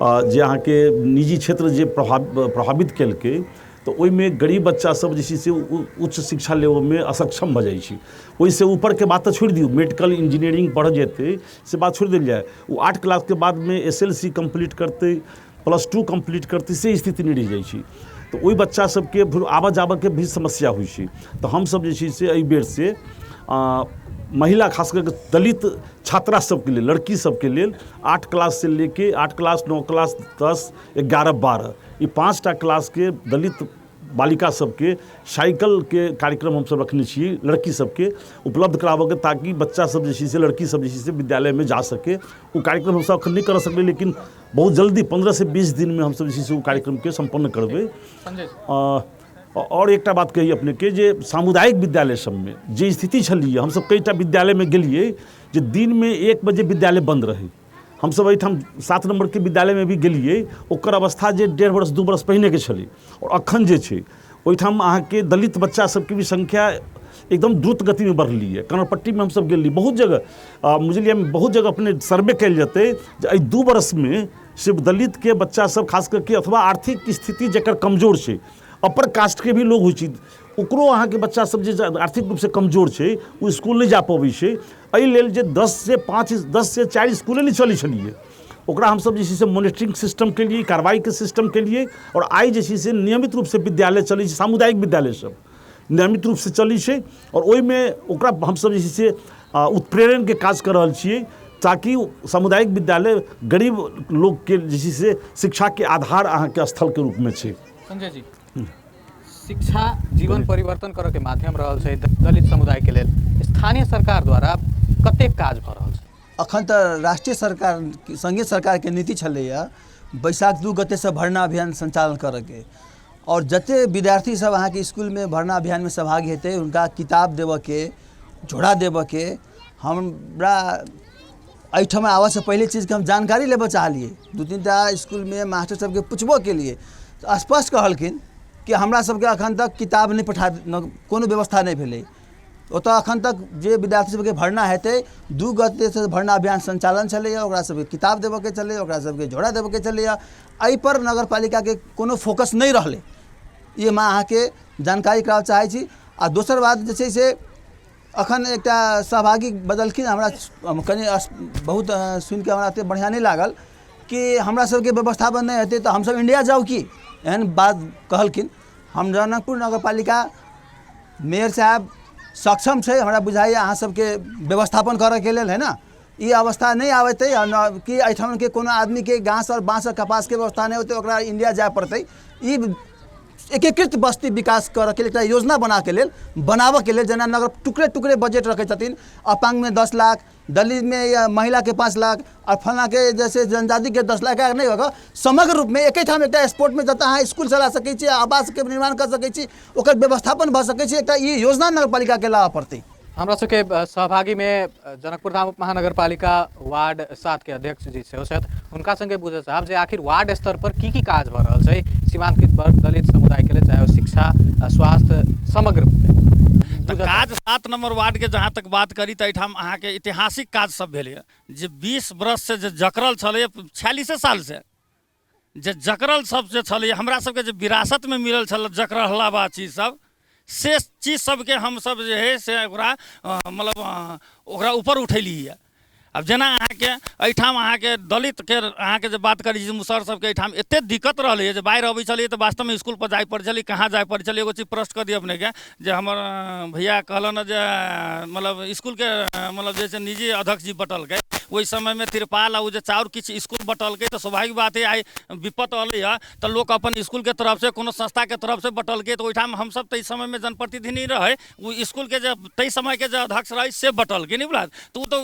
जे अहाँके निजी क्षेत्र जे प्रभावित केलकै तऽ ओहिमे गरीब बच्चा सब जे छै से उच्च शिक्षा लेबऽमे असक्षम भऽ जाइ छै। ओहिसँ ऊपरके बात तऽ छोड़ि दियौ, मेडिकल इंजीनियरिंग पढ़ऽ जेतै से बात छोड़ि देल जाय, ओ 8 क्लासके बादमे SLC complete करतै, +2 कम्प्लीट करतै, से स्थिति नहि रहि जाइ छै। तऽ ओहि बच्चा सबके फेर आबऽ जाबऽके भी समस्या होइ छै। तऽ हमसब जे छै से एहि बेरसँ महिला खास करके दलित छात्रा सबके लेल, लड़की सबके लेल 8 क्लास से लेके 8 क्लास 9 क्लास 10 11 12 ई 5टा क्लासके दलित बालिका सबके साइकिलके कार्यक्रम हमसब रखने छियै लड़की सबके उपलब्ध कराबऽके, ताकि बच्चा सब जे छै से लड़की सब जे छै से विद्यालयमे जा सके। ओ कार्यक्रम हमसब अखन नहि करऽ सकबै, लेकिन बहुत जल्दी 15 से 20 दिनमे हमसब जे छै से ओ कार्यक्रमके सम्पन्न करबै। और एकटा बात कही अपनेके जे सामुदायिक विद्यालय सबमे जे स्थिति छलियै, हमसब कईटा विद्यालयमे गेलियै जे दिनमे 1 बजे विद्यालय बन्द रहै। हमसब एहिठाम 7 नम्बरके विद्यालयमे भी गेलियै, ओकर अवस्था जे 1.5 बरस 2 बरस पहिनेके छलै और अखन जे छै ओहिठाम अहाँके दलित बच्चा सबके भी संख्या एकदम द्रुत गतिमे बढ़ली है। कनरपट्टीमे हमसब गेलियै, बहुत जगह मुजलियामे बहुत जगह अपने सर्वे कयल जेतै जे एहि 2 बरसमे सिर्फ दलितके बच्चा सब खास करके अथवा आर्थिक स्थिति जकर कमजोर छै, अपर कास्टके भी लोग होइ छै, ओकरो अहाँके बच्चा सब जे आर्थिक रूपसँ कमजोर छै ओ इसकुल नहि जा पबै छै। एहि लेल जे 10 से 5 10 से 4 इसकुले नहि चलै छलियै, ओकरा हमसब जे छै से मॉनिटरिंग सिस्टम के लिए, कार्रवाईके सिस्टम के लिए, और आइ जे छै से नियमित रूपसँ विद्यालय चलै छै, सामुदायिक विद्यालय सब नियमित रूपसँ चलै छै और ओहिमे ओकरा हमसब जे छै से उत्प्रेरणके काज कऽ रहल छियै ताकि सामुदायिक विद्यालय गरीब लोकके जे छै से शिक्षाके आधार अहाँके स्थलके रूपमे छै। संजय जी, शिक्षा जीवन परिवर्तन करऽ के माध्यम रहल छै दलित समुदाय के लेल, स्थानीय सरकार द्वारा कतेक काज भऽ रहल छै? अखन तऽ राष्ट्रीय सरकार संघीय सरकारके नीति छलैए बैसाख 2 गतेसँ भरना अभियान सञ्चालन करऽके, और जते विद्यार्थी सब अहाँके स्कूलमे भरना अभियानमे सहभागी हेतै हुनका किताब देबऽके, झोरा देबऽके। हमरा एहिठाम आबऽसँ पहिले चीजके हम जानकारी लेबऽ चाहलियै, 2-3 टा स्कूलमे मास्टर सबके पुछबो केलियै तऽ स्पष्ट कहलखिन कि हमरा सबके अखन तक किताब नहि पठा, कोनो व्यवस्था नहि भेलै। ओतऽ अखन तक जे विद्यार्थी सबके भरना हेतै 2 गतेसँ भरना अभियान सञ्चालन छलैए, ओकरा सबके किताब देबऽके छलै, ओकरा सबके झोरा देबऽके छलैए। एहिपर नगरपालिकाके कोनो फोकस नहि रहलै, ई हम अहाँके जानकारी कराबऽ चाहै छी। आ दोसर बात जे छै से अखन एकटा सहभागी बदलखिन, हमरा कनि बहुत सुनिके हमरा ओतेक बढ़िआँ नहि लागल कि हमरा सबके व्यवस्थापन नहि हेतै तऽ हमसब इंडिया जाउ की, एहन बात कहलखिन। हम जनकपुर नगरपालिका मेयर साहब सक्षम छै, हमरा बुझाइए अहाँ सबके व्यवस्थापन करऽके लेल, है ने। ई अवस्था नहि आबेतै कि एहिठामके कोनो आदमीके घास आओर बाँस आओर कपासके व्यवस्था नहि होतै, ओकरा इंडिया जाय पड़तै, ई एकीकृत बस्ती विकास करऽके लेल एकटा योजना बनाके लेल, बनाबऽके लेल, जेना नगर टुकड़े टुकड़े बजट रखै छथिन, अपाङ्गमे 10 लाख, दलितमे या महिलाके 5 लाख आओर फलाँके जैसे जनजातिके 10 लाख नहि कऽ कऽ समग्र रूपमे एकेठाम एकटा स्पोर्टमे जतऽ अहाँ इसकुल चला सकै छी, आवासके निर्माण कऽ सकै छी, ओकर व्यवस्थापन भऽ सकै छै, एकटा ई योजना नगरपालिकाके लाबऽ पड़तै। हमरा सबके सहभागीमे जनकपुर धाम उपमहानगरपालिका वार्ड 7 के अध्यक्ष जी सेहो छथि, हुनका संगे बुझऽ चाहब जे आखिर वार्ड स्तर पर की की काज भऽ रहल छै सीमांकित वर्ग दलित समुदाय के लेल, चाहे ओ शिक्षा, स्वास्थ्य, समग्र रूपमे। तऽ काज 7 नंबर वार्ड के जहाँ तक बात करी तऽ एहिठाम अहाँके ऐतिहासिक काज सब भेलैए जे 20 वर्ष से जे जकड़ल छलैए, 46 साल से जे जकड़ल सब जे छलैए, हमरा सबके जे विरासतमे मिलल छल जकड़ला बा चीज सब, से चीज सबके हमसब जे हइ से ओकरा मतलब ओकरा ऊपर उठेलियै। आब जेना अहाँके एहिठाम अहाँके दलितके अहाँके जे बात करी जे मुसहर सबके एहिठाम एतेक दिक्कत रहलैए जे बाढ़ि अबै छलैए तऽ वास्तवमे इसकुलपर जाइ पड़ै छलै, कहाँ जाइ पड़ै छलै। एगो चीज प्रश्न कऽ दिअ अपनेके जे हमर भैया कहलनि जे मतलब इसकुलके मतलब जे छै निजी अध्यक्ष जी बटलकै ओहि समयमे तिरपाल आ ओ जे चाउर किछु इसकुल बटलकै, तऽ स्वाभाविक बात हइ आइ विपत्ति अयलैए तऽ लोक अपन इसकुलके तरफसँ कोनो संस्थाके तरफसँ बटलकै, तऽ ओहिठाम हमसब ताहि समयमे जनप्रतिनिधि नहि रहै, ओ इसकुलके जे ताहि समयके जे अध्यक्ष रहै से बटलकै, नहि बुझल, तऽ ओ तऽ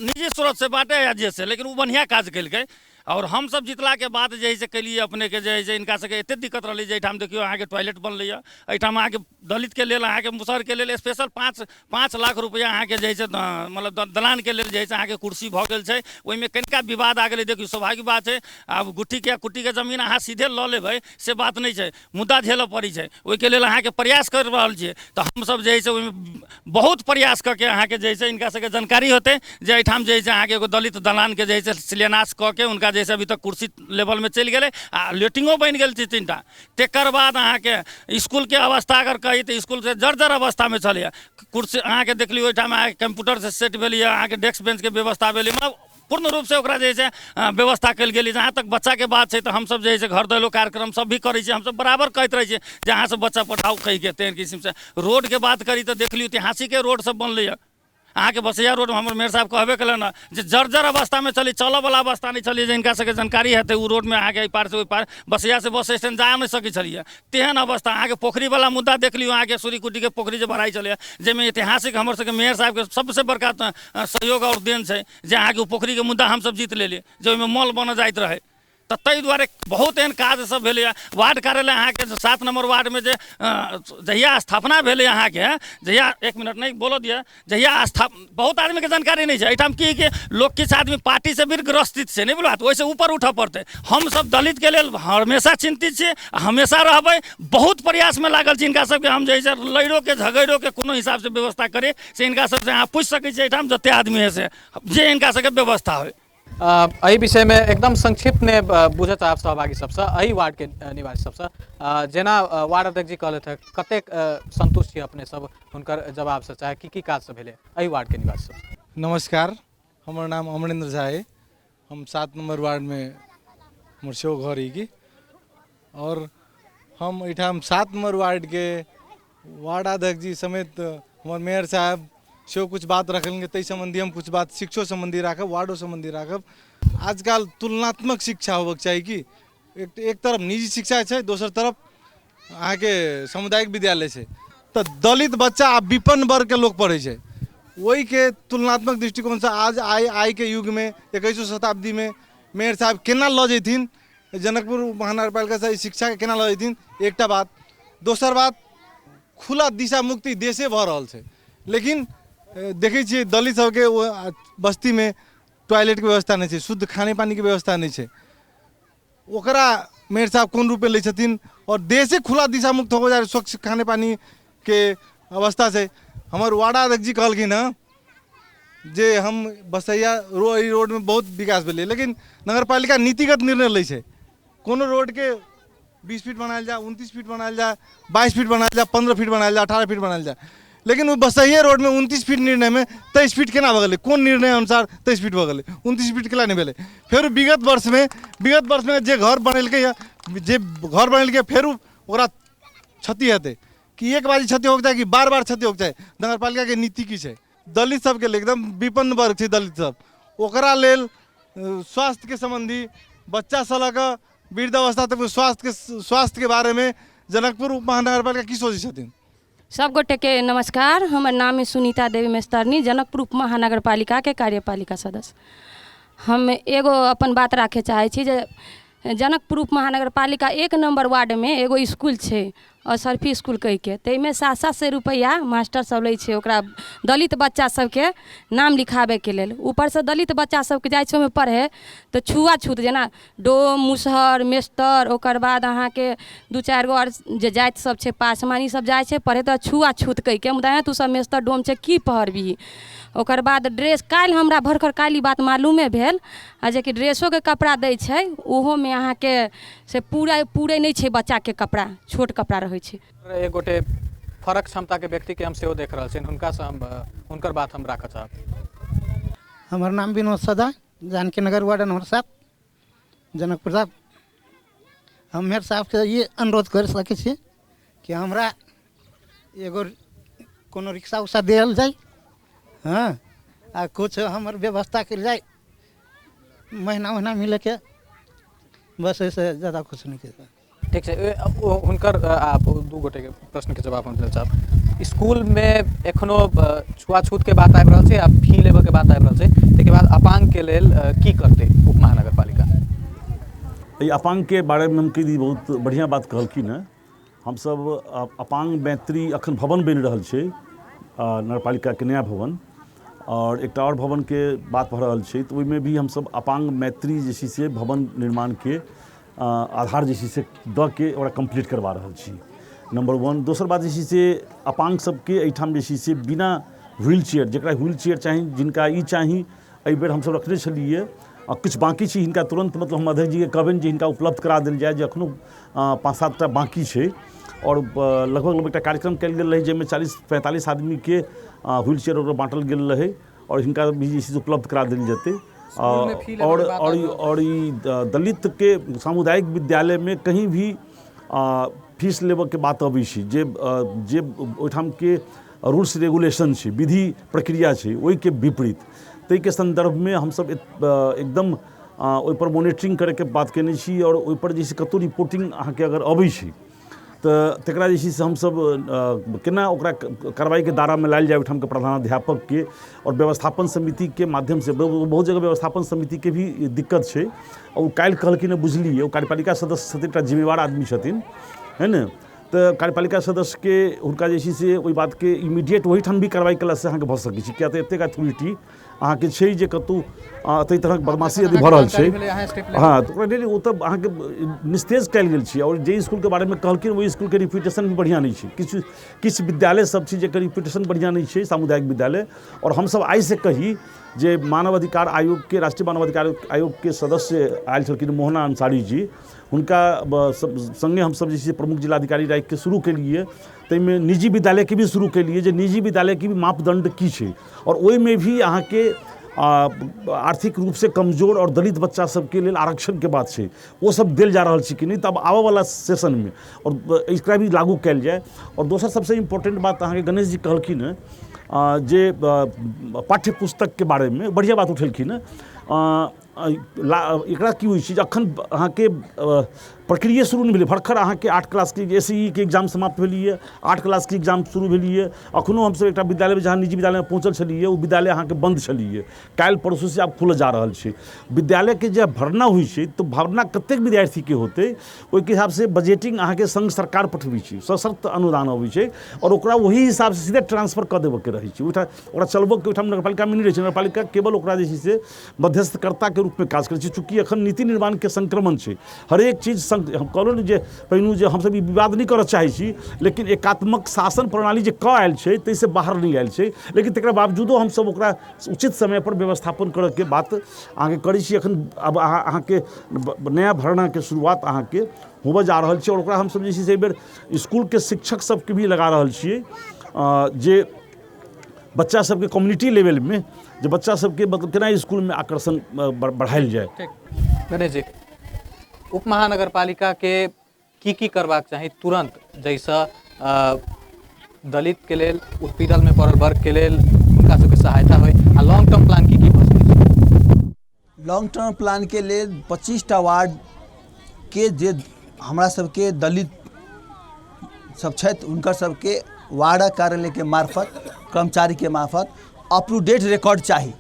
निजी स्रोतसँ बाँटै या जे से, लेकिन ओ बढ़िआँ काज केलकै। आओर हमसब जितलाके बाद जे हइ से केलिए अपनेके जे हइ से हिनका सबके एतेक दिक्कत रहलै जे एहिठाम देखियौ अहाँके टॉयलेट बनलैए, एहिठाम अहाँके दलितके लेल अहाँके मुसहरके लेल स्पेशल 5 लाख रुपैआ अहाँके जे हइ से मतलब दलानके लेल जे हइ से अहाँके कुर्सी भऽ गेल छै। ओहिमे कनिका विवाद आ गेलै, देखियौ स्वाभाविक बात छै, आब गुट्ठीके कुट्टीके जमीन अहाँ सीधे लऽ लेबै से बात नहि छै, मुद्दा झेलऽ पड़ै छै, ओहिके लेल अहाँके प्रयास करि रहल छियै। तऽ हमसब जे हइ से ओहिमे बहुत प्रयास कऽ के अहाँके जे हइ से हिनका सबके जानकारी होतै जे एहिठाम जे हइ से अहाँके एगो दलित दलानके जे हइ से शिलान्यास कऽ के हुनका जे हइ से अभी तक कुर्सी लेवलमे चलि गेलै आ लेट्रिनो बनि गेल छै 3टा। तकर बाद अहाँके इसकुलके अवस्था अगर कही तऽ इसकुल से जर्जर अवस्थामे छलैए, कुर्सी अहाँके देखलियै ओहिठाम अहाँके कम्प्यूटरसँ सेट भेलैए, अहाँके डेस्क बेंचके व्यवस्था भेलै, मतलब पूर्ण रूपसँ ओकरा जे है से व्यवस्था कयल गेलै। जहाँ तक बच्चाके बात छै तऽ हमसब जे है से घर दैलो कार्यक्रम सब भी करै छियै, हमसब बराबर कहैत रहै छियै जे अहाँ सब बच्चा पढ़ाउ कहिके। तेहन किसिमसँ रोडके बात करी तऽ देख लियौ ऐतिहासिके रोड सब बनलैए। अहाँके बसैया रोडमे हमर मेयर साहब कहबे केलनि हँ जे जर्जर अवस्थामे छलै, चलऽवला अवस्था नहि छलै, जे हिनका सबके जानकारी हेतै ओ रोडमे अहाँके एहि पारसँ ओहि पार बसैयासँ बस स्टैंड जा नहि सकै छलियै, तेहन अवस्था। अहाँके पोखरिवला मुद्दा देख लियौ, अहाँके सूरीकुटीके पोखरि जे भराइ छलैए जाहिमे ऐतिहासिक हमर सबके मेयर साहबके सबसँ बड़का सहयोग आओर देन छै जे अहाँके ओ पोखरिके मुद्दा हमसब जीत लेलियै, जे ओहिमे मॉल बनऽ जाइत रहै। तऽ ताहि दुआरे बहुत एहन काज सब भेलैए। वार्ड कार्यालय अहाँके 7 नंबर वार्डमे जे जहिया स्थापना भेलै अहाँके, जहिया एक मिनट नहि बोलऽ दिअ, जहिया बहुत आदमीके जानकारी नहि छै एहिठाम की कि लोक किछु आदमी पार्टीसँ भी ग्रस्तित छै, नहि बुझलहुँ, ओहिसँ ऊपर उठऽ पड़तै। हमसब दलितके लेल हमेशा चिन्तित छी, हमेशा रहबै, बहुत प्रयासमे लागल छी। हिनका सबके हम जे है से लड़िओके झगड़िओके कोनो हिसाबसँ व्यवस्था करी से हिनका सबसँ अहाँ पूछि सकै छी एहिठाम जतेक आदमी है से जे हिनका सबके व्यवस्था होइ। एहि विषयमे एकदम संक्षिप्तमे बुझऽ चाहब सहभागी सबसँ, एहि वार्डके निवासी सबसँ, जेना वार्ड अध्यक्ष जी कहलथि हँ, कतेक संतुष्ट छी अपने सब हुनकर जवाबसँ, चाहे की की काज सब भेलै एहि वार्डके निवासी सब? नमस्कार, हमर नाम अमरेंद्र झा है, हम 7 नंबर वार्डमे हमर सेहो घर है की, और हम एहिठाम 7 नंबर वार्डके वार्ड अध्यक्ष जी समेत हमर मेयर साहब सेहो कुछ बात रखलनि, ताहि सम्बन्धी हम कुछ बात शिक्षो सम्बन्धी राखब, वार्डो सम्बन्धी राखब। आजकल तुलनात्मक शिक्षा होबक चाही कि एक तरफ निजी शिक्षा छै, दोसर तरफ अहाँके सामुदायिक विद्यालय छै, तऽ दलित बच्चा आ विपन्न वर्गके लोक पढ़ै छै, ओहिके तुलनात्मक दृष्टिकोणसँ आज आइके युगमे 21वीं शताब्दीमे मेयर साहब केना लऽ जैथिन जनकपुर महानगरपालिकासँ ई शिक्षाके केना लऽ जैथिन, एकटा बात। दोसर बात, खुला दिशा मुक्ति देशे भऽ रहल छै, लेकिन देखै छियै दलित सबके ओ बस्तीमे टॉयलेटके व्यवस्था नहि छै, शुद्ध खाने पानीके व्यवस्था नहि छै, ओकरा मेयर साहब कोन रूपे लै छथिन? आओर देशे खुला दिशा मुक्त हो जाए, स्वच्छ खाने पानीके अवस्था छै। हमर वार्डा अध्यक्ष जी कहलखिन हँ जे हम बसैया एहि रोडमे बहुत विकास भेलै, लेकिन नगरपालिका नीतिगत निर्णय लै छै, कोनो रोडके 20 फीट बनायल जाए, 29 फीट बनायल जाए, 22 फीट बनायल जाए, 15 फीट बनायल जाए, 18 फीट बनायल जाए, लेकिन ओ बसैये रोडमे 29 फीट निर्णयमे 23 फीट केना भऽ गेलै? कोन निर्णय अनुसार 23 फीट भऽ गेलै, 29 फीट केना नहि भेलै? फेर विगत वर्षमे जे घर बनेलकै जे घर बनेलकै फेर ओकरा क्षति हेतै कि एक बारी क्षति होके चाही कि बार बार क्षति होके चाही? नगरपालिकाके नीति की छै? दलित सबके लेल एकदम विपन्न वर्ग छै दलित सब, ओकरा लेल स्वास्थ्यके सम्बन्धी बच्चासँ लऽ कऽ वृद्धावस्था तक स्वास्थ्यके बारेमे जनकपुर उप महानगरपालिका की सोचै छथिन? सब गोटेके नमस्कार। हमर नाम है सुनीता देवी मेस्तारनी, जनकपुर उप महानगरपालिकाके कार्यपालिका सदस्य। हम एगो अपन बात राखै चाहै छी जे जनकपुर उप महानगरपालिका 1 नम्बर वार्डमे एगो इसकुल छै, असरफी इसकुल कहिके, ताहिमे 700-700 रुपैआ मास्टर सब लै छै ओकरा दलित बच्चा सबके नाम लिखाबैके लेल। ऊपरसँ दलित बच्चा सबके जाइ छै ओहिमे पढ़े तऽ छुआछूत जेना डोम, मुसहर, मेस्तर, ओकर बाद अहाँके 2-4 गो आओर जे जाति सब छै पासमान, ई सब जाइ छै पढ़े तऽ छुआछूत कहिके, मुदा तू सब मेस्तर डोम छै की पढ़बिही। ओकर बाद ड्रेस काल्हि हमरा भरखर काल्हि ई बात मालूमे भेल आ जेकि ड्रेसोके कपड़ा दै छै ओहोमे अहाँके से पूरा पूरे नहि छै बच्चाके कपड़ा, छोट कपड़ा रहै छै। एक गोटे फरक क्षमताके व्यक्तिके हम सेहो देख रहल छियनि, हुनकासँ हम हुनकर बात हम राखऽ चाहब। हमर नाम विनोद सदा, जानकी नगर वार्ड नंबर 7, जनकपुर साहब। हम मेयर साहबके ई अनुरोध कर सकै छी कि हमरा एगो कोनो रिक्शा उक्सा देल जाय, हाँ, आ कुछ हमर व्यवस्था कयल जाय, महीना महीना मिलैके, बस एहिसँ ज्यादा कुछ नहि कहि। ठीक छै, हुनकर आप 2 गोटेके प्रश्नके जवाब हम देल चाहब। स्कूलमे एखनो छुआछूतके बात आबि रहल छै आ फी लेबऽके बात आबि रहल छै, ताहिके बाद अपाङ्गके लेल की करतै उप महानगरपालिका? एहि अपाङ्गके बारेमे हम कहि दी, बहुत बढ़िआँ बात कहलखिन हेँ। हमसब अपाङ्ग मैत्री अखन भवन बनि रहल छै, नगरपालिकाके नया भवन, और एकटा आओर भवनके बात भऽ रहल छै, तऽ ओहिमे भी हमसब अपाङ्ग मैत्री जे छै से भवन निर्माणके आधार जे छै से दऽ के ओकरा कम्प्लीट करबा रहल छी, नम्बर 1। दोसर बात जे छै से अपाङ्ग सबके एहिठाम जे छै से बिना व्हील चेयर, जकरा व्हील चेयर चाही, जिनका ई चाही, एहिबेर हमसब रखने छलियै आ किछु बाँकी छै, हिनका तुरन्त मतलब हम अध्यक्ष जीके कहबनि जे हिनका उपलब्ध करा देल जाय, जे एखनो 5-7 टा बाँकी छै। और लगभग एकटा कार्यक्रम कयल गेल रहै जाहिमे 40-45 आदमीके व्हील चेयर ओकरा बाँटल गेल रहै और हिनका भी जे छै से उपलब्ध करा देल जेतै। और और और ई दलितके सामुदायिक विद्यालयमे कहीं भी फीस लेबऽके बात अबै छै, जे जे ओहिठामके रूल्स रेगुलेशन छै, विधि प्रक्रिया छै, ओहिके विपरीत, ताहिके सन्दर्भमे हमसब एकदम ओहिपर मोनिटरिंग करैके बात कयने छी। आओर ओहिपर जे छै कतहु रिपोर्टिंग अहाँके अगर अबै छै तऽ तकरा जे छै से हमसब केना ओकरा कार्रवाईके दायरामे लायल जाय ओहिठामके प्रधानाध्यापकके आओर व्यवस्थापन समितिके माध्यमसँ। बहुत जगह व्यवस्थापन समितिके भी दिक्कत छै। ओ काल्हि कहलखिन हँ, बुझलियै, ओ कार्यपालिका सदस्य छथिन, एकटा जिम्मेवार आदमी छथिन, है ने, तऽ कार्यपालिका सदस्यके हुनका जे छै से ओहि बातके इमीडिएट ओहिठाम भी कार्रवाई कयलासँ अहाँके भऽ सकै छै, किया तऽ एतेक अथॉरिटी अहाँके छै जे कतहु ताहि तरहक बदमाशी यदि भऽ रहल छै, हाँ, तऽ ओकरा लेल ओ तऽ अहाँके निस्तेज कयल गेल छै। आओर जे इसकुलके बारेमे कहलखिन ओहि इसकुलके रिप्यूटेशन भी बढ़िआँ नहि छै, किछु किछु विद्यालय सब छै जकर रिप्यूटेशन बढ़िआँ नहि छै, सामुदायिक विद्यालय। आओर हमसब आइसँ कही जे मानव अधिकार आयोगके, राष्ट्रीय मानव अधिकार आयोगके सदस्य आयल छलखिन मोहना अंसारी जी, हुनका सङ्गे हमसब जे छै प्रमुख जिलाधिकारी राखिके शुरू केलियै, ताहिमे निजी विद्यालयके भी शुरू केलियै जे निजी विद्यालयके भी मापदण्ड की छै, आओर ओहिमे भी अहाँके आर्थिक रूपसँ कमजोर आओर दलित बच्चा सबके लेल आरक्षणके बात छै, ओ सब देल जा रहल छै कि नहि, तब आबऽवला सेशनमे आओर एकरा भी लागू कयल जाय। आओर दोसर सबसँ इम्पोर्टेंट बात अहाँके गणेश जी कहलखिन हँ जे पाठ्य पुस्तकके बारेमे बढ़िआँ बात उठेलखिन हँ। एकरा की होइ छै जे अखन अहाँके प्रक्रिया शुरू नहि भेलै, भरखर अहाँके 8 क्लासके एस ई के एग्जाम समाप्त भेलैए, 8 क्लासके एग्जाम शुरू भेलैए। अखनो हमसब एकटा विद्यालयमे जहाँ निजी विद्यालयमे पहुँचल छलियै ओ विद्यालय अहाँके बन्द छलैए, काल्हि परसूसँ आब खुलऽ जा रहल छै। विद्यालयके जे भरना होइ छै तऽ भरना कतेक विद्यार्थीके होतै ओहिके हिसाबसँ बजटिंग अहाँके संघ सरकार पठबै छै, सशर्त अनुदान अबै छै आओर ओकरा ओही हिसाबसँ सीधे ट्रांसफर कऽ देबऽके रहै छै। ओहिठाम ओकरा चलबऽके ओहिठाम नगरपालिकामे नहि रहै छै, नगरपालिका केवल ओकरा जे छै से मध्यस्थकर्ताके रूपमे काज करै छै। चूँकि एखन नीति निर्माणके संक्रमण छै, हरेक चीज हम कहलहुँ ने जे पहिनू जे हमसब ई विवाद नहि करऽ चाहै छी, लेकिन एकात्मक शासन प्रणाली जे कऽ आयल छै ताहिसँ बाहर नहि आयल छै, लेकिन तकरा बावजूदो हमसब ओकरा उचित समयपर व्यवस्थापन करऽके बात अहाँके करै छी। एखन आब अहाँके नया भरनाके शुरुआत अहाँके होबऽ जा रहल छै आओर ओकरा हमसब जे छै से एहिबेर इसकुलके शिक्षक सबके भी लगा रहल छियै जे बच्चा सबके कम्युनिटी लेवलमे जे बच्चा सबके मतलब केना इसकुलमे आकर्षण बढ़ायल जाय। गणेश जी, उप महानगरपालिका के की की करबाक चाही तुरंत जाहिसँ दलित के लेल, उत्पीड़न में पड़ल वर्ग के लेल हुनका सबके सहायता होय, आ लॉन्ग टर्म प्लान की की भऽ सकै छै? लॉन्ग टर्म प्लान के लेल 25टा वार्ड के जे हमरा सबके दलित सब छथि हुनकर सबके वार्ड कार्यालयके मार्फत कर्मचारीके मार्फत अप टू डेट रिकॉर्ड चाही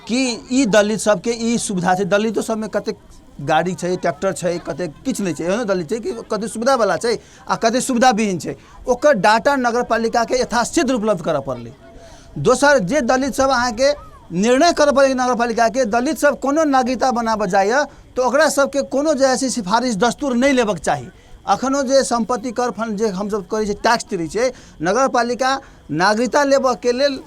कि ई दलित सबके ई सुविधा छै। दलितो सबमे कतेक गाड़ी छै, ट्रैक्टर छै, कतेक किछु नहि छै, एहनो दलित छै कि कतेक सुविधावला छै आ कतेक सुविधाविहीन छै, ओकर डाटा नगरपालिकाके यथाशीघ्र उपलब्ध करऽ पड़लै। दोसर जे दलित सब अहाँके निर्णय करऽ पड़ै नगरपालिकाके, दलित सब कोनो नागरिकता बनाबऽ जाइए तऽ ओकरा सबके कोनो जे है से सिफारिश दस्तूर नहि लेबऽके चाही। अखनो जे सम्पत्ति कर फंड जे हमसब करै छियै, टैक्स तिरै छियै, नगरपालिका नागरिकता लेबऽके लेल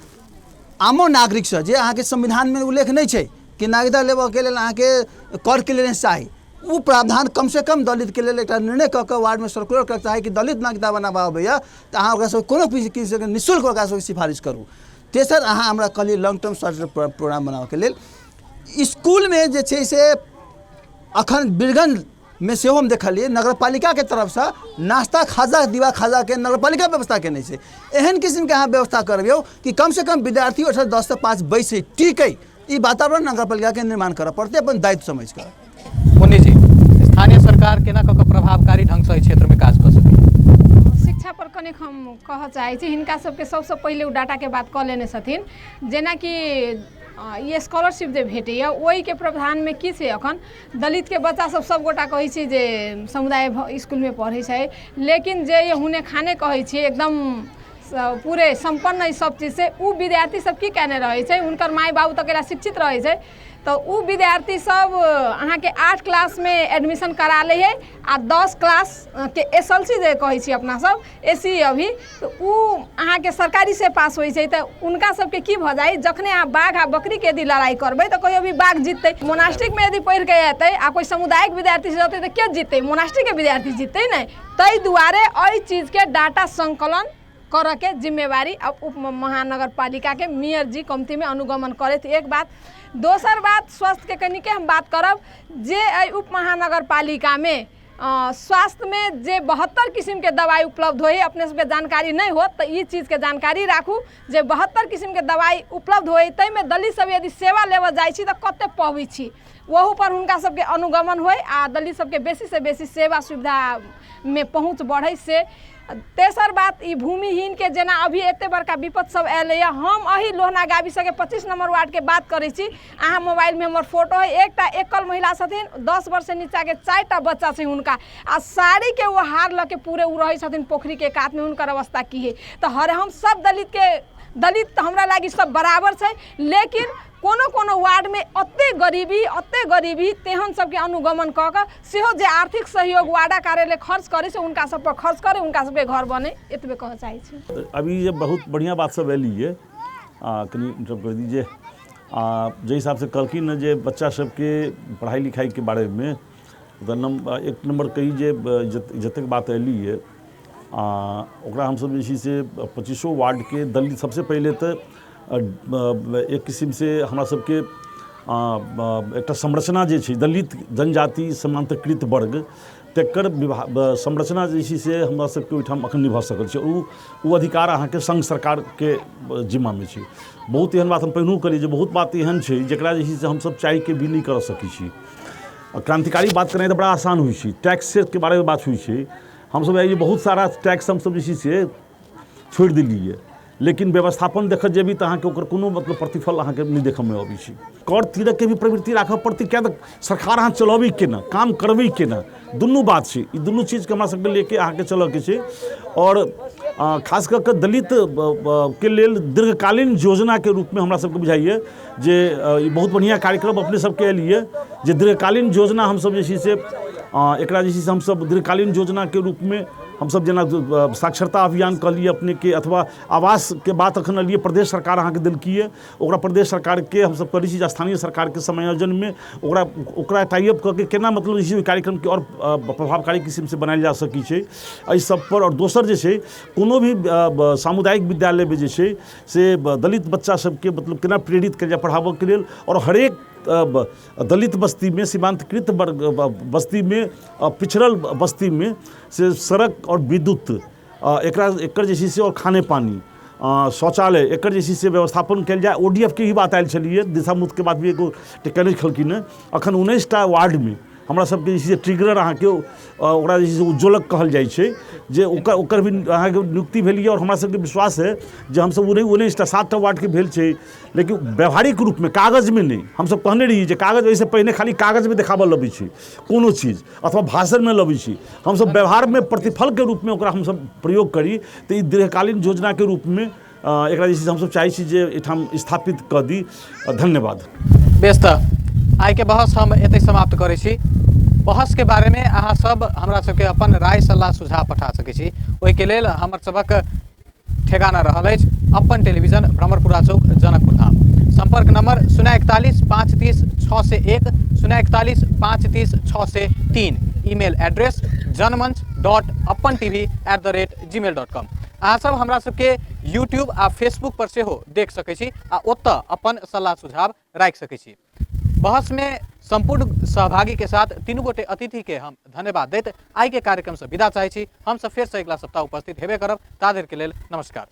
आमो नागरिकसँ जे अहाँके संविधानमे उल्लेख नहि छै कि नागरिकता लेबऽके लेल अहाँके कर क्लियरेंस चाही, ओ प्रावधान कमसँ कम दलितके लेल एकटा निर्णय कऽ कऽ वार्डमे सर्कुलर करऽके चाही कि दलित नागरिकता बनाबऽ अबैए तऽ अहाँ ओकरा सबके कोनो किछु निःशुल्क ओकरा सबके सिफारिश करू। तेसर अहाँ हमरा कहलियै लॉन्ग टर्म शॉर्ट प्रोग्राम बनाबऽके लेल इसकुलमे जे छै से अखन बीरगंजमे सेहो हम देखलियै नगरपालिकाके तरफसँ नाश्ता खाजा दिवा खाजाके नगरपालिका व्यवस्था केने छै। एहन किसिमके अहाँ व्यवस्था करबियौ कि कमसँ कम विद्यार्थी ओहिठाम 10 से 5 बैसै टिकै, ई वातावरण नगरपालिकाके निर्माण करऽ पड़तै अपन दायित्व समझि कऽ। मुन्नी जी, स्थानीय सरकार केना कऽ कऽ प्रभावकारी ढङ्गसँ एहि क्षेत्रमे काज कऽ सकैए? शिक्षा पर कनेक हम कहऽ चाहै छी, हिनका सबके सबसँ पहिले ओ डाटाके बात कऽ लेने छथिन, जेनाकि ई स्कॉलरशिप जे भेटैए ओहिके प्रावधानमे की छै, अखन दलितके बच्चा सब सबगोटा कहै छै जे समुदाय इसकुलमे पढ़ै छै, लेकिन जे हुने खाने कहै छियै एकदम पूरे सम्पन्न ई सब चीजसँ उ विद्यार्थी सब की केने रहै छै, हुनकर माय बाबू तऽ अकेला शिक्षित रहै छै, तऽ उ विद्यार्थी सब अहाँके 8 क्लासमे एडमिशन करा लै है आ 10 क्लास के SLC जे कहै छी अपना सब AC अभी, तऽ उ अहाँके सरकारी से पास होइ छै। तऽ हुनका सबके की भऽ जाइ, जखने अहाँ बाघ आ बकरीके यदि लड़ाइ करबै तऽ कहियो भी बाघ जीततै। मोनास्टिकमे यदि पढ़िके एतै आ कोइ सामुदायिक विद्यार्थी से जेतै तऽ के जीततै, मोनास्टिकके विद्यार्थी जीततै ने। ताहि दुआरे एहि चीजके डाटा सङ्कलन करऽके जिम्मेवारी अब उप महानगरपालिकाके मेयर जी कमतीमे अनुगमन करथि, एक बात। दोसर बात स्वास्थ्यके कनिके हम बात करब जे एहि उप महानगरपालिकामे स्वास्थ्यमे जे 72 किसिमके दवाइ उपलब्ध होइ, अपने सबके जानकारी नहि होत तऽ ई चीजके जानकारी राखू जे 72 किसिमके दवाइ उपलब्ध होइ, ताहिमे दलित सब यदि सेवा लेबऽ जाइ छी तऽ कते पबै छी, ओहूपर हुनका सबके अनुगमन होइ आ दलित सबके बेसीसँ बेसी सेवा सुविधामे पहुँच बढ़ै से। तेसर बात ई भूमिहीनके जेना अभी एते बड़का विपत्ति सब अयलैए, हम एही लोहना गाविसके 25 नंबर वार्डके बात करै छी, अहाँ मोबाइलमे हमर फोटो है, एकटा एकल महिला छथिन, 10 वर्षसँ नीचाँके 4टा बच्चा छै हुनका, आ साड़ीके ओ हार लऽ के पूरे ओ रहै छथिन पोखरिके कातमे, हुनकर अवस्था की है। तऽ हर हम सब दलितके, दलित तऽ हमरा लागि सब बराबर छै, लेकिन कोनो कोनो वार्डमे एते गरीबी तेहन सबके अनुगमन कऽ कऽ सेहो जे आर्थिक सहयोग वार्डा कार्यालय खर्च करै छै हुनका सब पर खर्च करै, हुनका सबके घर बनै, एतबे कहऽ चाहै छी। अभी जे बहुत बढ़िआँ बात सब एली ये, कनि इंटरप्ट कर दी जे जाहि हिसाबसँ कहलखिन ने जे बच्चा सबके पढ़ाइ लिखाइके बारेमे, तऽ एक नम्बर कही जे जतेक बात एली ये ओकरा हमसब जे छै से 25 वार्डके दलित सबसँ पहिले तऽ एक किसिमसँ हमरा सबके एकटा संरचना जे छै दलित जनजाति समान्तकृत वर्ग तकर संरचना जे छै से हमरा सबके ओहिठाम अखन नहि भऽ सकल छै। ओ अधिकार अहाँके संघ सरकारके जिम्मामे छै। बहुत एहन बात हम पहिनहुँ कहलियै जे बहुत बात एहन छै जकरा जे छै से हमसब चाहिके भी नहि कऽ सकै छी। क्रांतिकारी बात केनाइ तऽ बड़ा आसान होइ छै, टैक्सके बारेमे बात होइ छै, हमसब जे बहुत सारा टैक्स हमसब जे छै से छोड़ि देलियै, लेकिन व्यवस्थापन देखऽ जेबी तऽ अहाँके ओकर कोनो मतलब प्रतिफल अहाँके नहि देखऽमे अबै छै। कर तीरकके भी प्रवृत्ति राखऽ पड़तै, किया तऽ सरकार अहाँ चलऽबै केना, काम करबै केना, दुनू बात छै। ई दुनू चीजके हमरा सबके लेके अहाँके चलऽके छै। आओर खास कऽ कऽ दलित के लेल दीर्घकालीन योजनाके रूपमे हमरा सबके बुझाइए जे ई बहुत बढ़िआँ कार्यक्रम अपने सबके एलियै जे दीर्घकालीन योजना हमसब जे छै से एकरा जे छै से हमसब दीर्घकालीन योजनाके रूपमे हमसब जेना साक्षरता अभियान कहलियै अपनेके, अथवा आवासके बात अखन एलियै, प्रदेश सरकार अहाँके देलकियै, ओकरा प्रदेश सरकारके हमसब करै छी जे स्थानीय सरकारके समायोजनमे ओकरा ओकरा टाइअप कऽ के केना मतलब जे छै ओहि कार्यक्रमके आओर प्रभावकारी किसिमसँ बनायल जा सकै छै एहि सबपर। आओर दोसर जे छै कोनो भी सामुदायिक विद्यालयमे जे छै से दलित बच्चा सबके मतलब केना प्रेरित कयल जाय पढ़ाबऽके लेल, आओर हरेक दलित बस्तीमे, सीमान्तकृत वर्ग बस्तीमे, पिछड़ल बस्तीमे से सड़क आओर विद्युत एकरा एकर जे छै से आओर खाने पानी शौचालय एकर जे छै से व्यवस्थापन कयल जाय। ODF के ही बात आयल छलियै, दिशामुक्तके बात भी एगो केने छलखिन हेँ। अखन 19टा वार्डमे हमरा सबके जे छै से ट्रिगरर अहाँके ओकरा जे छै से उज्ज्वलक कहल जाइ छै, जे ओकर ओकर भी अहाँके नियुक्ति भेल यऽ। आओर हमरा सबके विश्वास है जे हमसब 19टा 7टा वार्डके भेल छै, लेकिन व्यावहारिक रूपमे कागजमे नहि। हमसब कहने रही जे कागज एहिसँ पहिने खाली कागजमे देखाबऽ लबै छै कोनो चीज अथवा भाषणमे लबै छी, हमसब व्यवहारमे प्रतिफलके रूपमे ओकरा हमसब प्रयोग करी। तऽ ई दीर्घकालीन योजनाके रूपमे एकरा जे छै से हमसब चाहै छी जे एहिठाम स्थापित कऽ दी। धन्यवाद। बेस, तऽ आइके बहस हम एतहि समाप्त करै छी। बहसके बारेमे अहाँ सब हमरा सबके अपन राय सल्लाह सुझाव पठा सकै छी। ओहिके लेल हमर सबक ठेगाना रहल अछि अपन टेलीविजन, भ्रमरपुरा चौक, जनकपुर धाम। सम्पर्क नंबर 041 530 6 से 1, 041 530 6 से 3। Email address janmanch.apantv@gmail.com। अहाँ सब हमरा सबके यूट्यूब आ फेसबुक पर सेहो देख सकै छी आ ओतऽ अपन सल्लाह सुझाव राखि सकै छी। बहस में संपूर्ण सहभागी के साथ तीनू गोटे अतिथि के हम धन्यवाद दैत आइ के कार्यक्रम से विदा चाहै छी। हम सब फेर से अगिला सप्ताह उपस्थित हेबे करब। ता धरि के लेल नमस्कार।